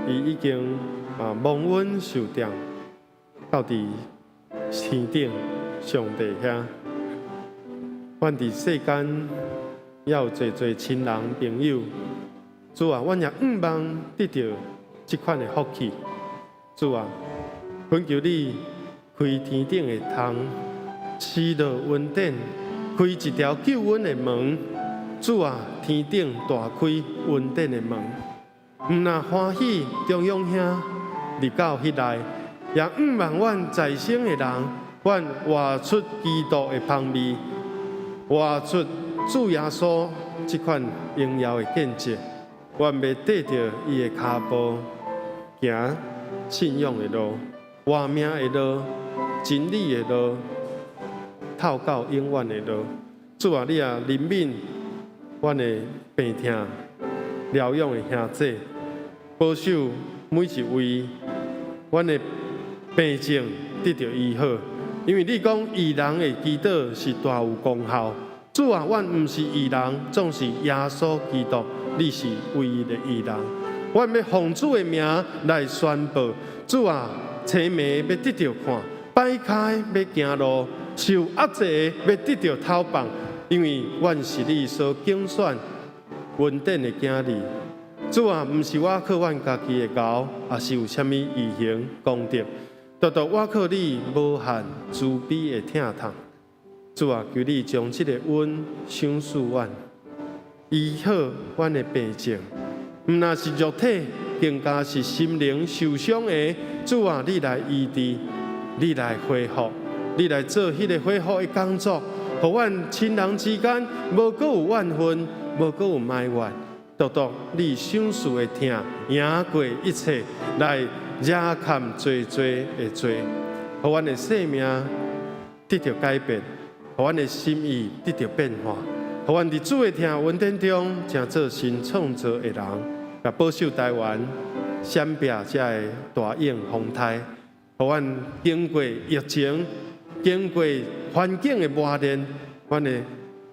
伊已經啊蒙恩受定，到佇天頂上帝遐。阮佇世間也有濟濟親人朋友，主啊，阮也向望得著這款的福氣。主啊，懇求你開天頂的窗，賜落恩典，開一條救恩的門。主啊，天頂大開恩典的門，毋但歡喜中勇兄入到彼內，也向望阮在生的人，阮活出基督的芳味。活出主耶穌這款榮耀的見證，阮欲綴著伊的跤步，行信仰的路、活命的路、真理的路，透到永遠的路。主啊，你也憐憫阮的病痛療養的兄弟，保守每一位阮的病症得著醫好。因為你講義人的祈禱是大有功效。主啊，阮毋是義人，總是耶穌基督，你是唯一的義人。阮欲奉主的名來宣布，主啊，青盲欲得著看，擺跤的欲行路，受壓制的欲得著釋放，因為阮是你所揀選恩典的囝兒。主啊，毋是我靠阮家己的𠢕，抑是有啥物義行功德。獨獨我靠你無限慈悲的疼痛，主啊，求你將這個恩賞賜阮，醫好阮的病症，毋但是肉體，更加是心靈受傷的。主啊，你來醫治，你來恢復，你來做彼个恢復的工作，予阮親人之間無閣有怨恨，無閣有埋怨，獨獨你賞賜的疼贏過一切，來惹砍濟濟的罪，予阮的生命得著改變，予阮的心意得著變化，予阮佇主的疼恩典中，成做新創造的人，來保守台灣，閃避這个大湧風颱，予阮經過疫情，經過環境的磨練，阮的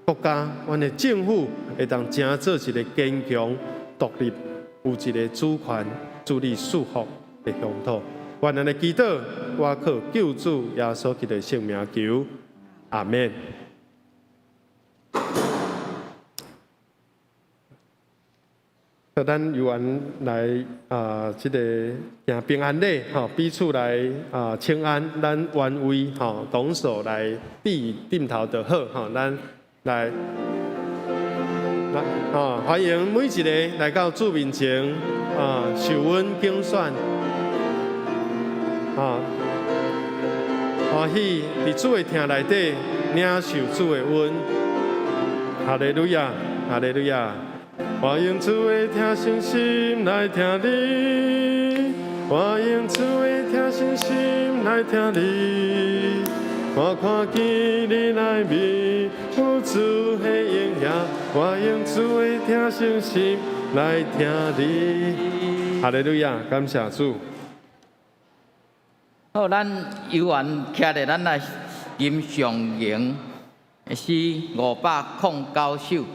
國家、阮的政府會當成做一个堅強、獨立、有一个主權、主你賜福的鄉土。願咱的祈禱，我靠救主耶穌基督的聖名求，阿們。咱有緣來啊，這个行平安禮吼，彼此來啊請安，咱原位吼，拱手來遞點頭就好吼，咱來，來吼，歡迎每一个來到主面前啊，受恩揀選啊，歡喜佇主的疼內底領受主的恩，哈利路亞，哈利路亞。我用主的疼誠心來疼你，我用主的疼惜心來疼你，我看見你內面有主的影影，我用主的疼惜心來疼你。哈利路亞，感謝主。好，咱遊完徛咧，咱來吟上榮的詩509首。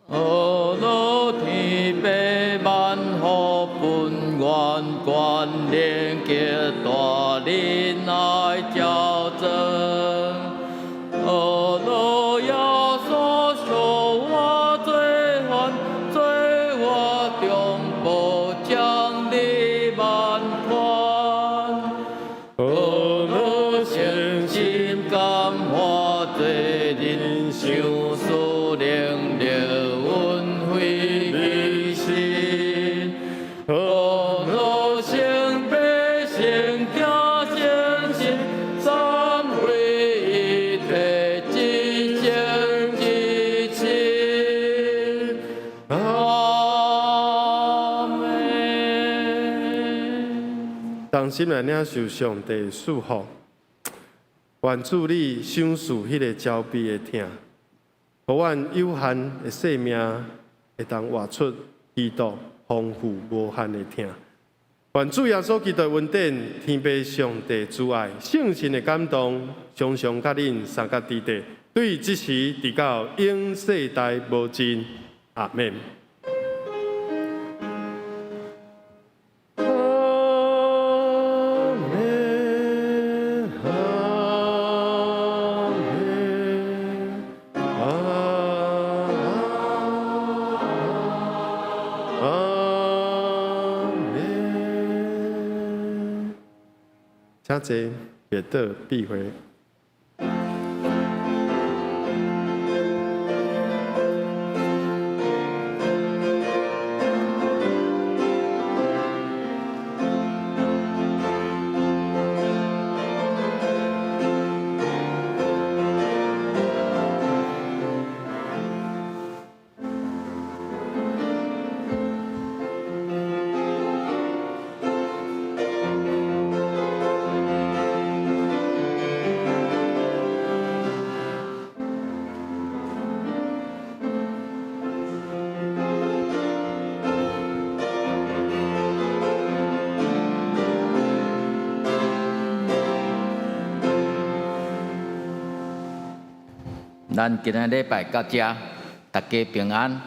阿羅天父萬福本願權能極大仁愛澆灌。阿羅耶穌贖我罪犯，做我中保獎勵萬款。阿羅誠誠心感化罪人，賞賜能力恩惠其身。阿阿羅聖父聖子聖神，三位一體，至聖至親。阿們。同心來領受上帝的祝福，願主你賞賜彼个焦臂的疼，予阮有限的生命會當活出基督豐富無限的疼。願主耶穌基督的恩典、天父上帝慈愛、聖神的感動，常常佮恁相佮佇佇，對這時直到永世代無盡。阿們。阿們，阿們，阿阿們。請坐，別倒閉會。咱今仔禮拜到這，大家平安。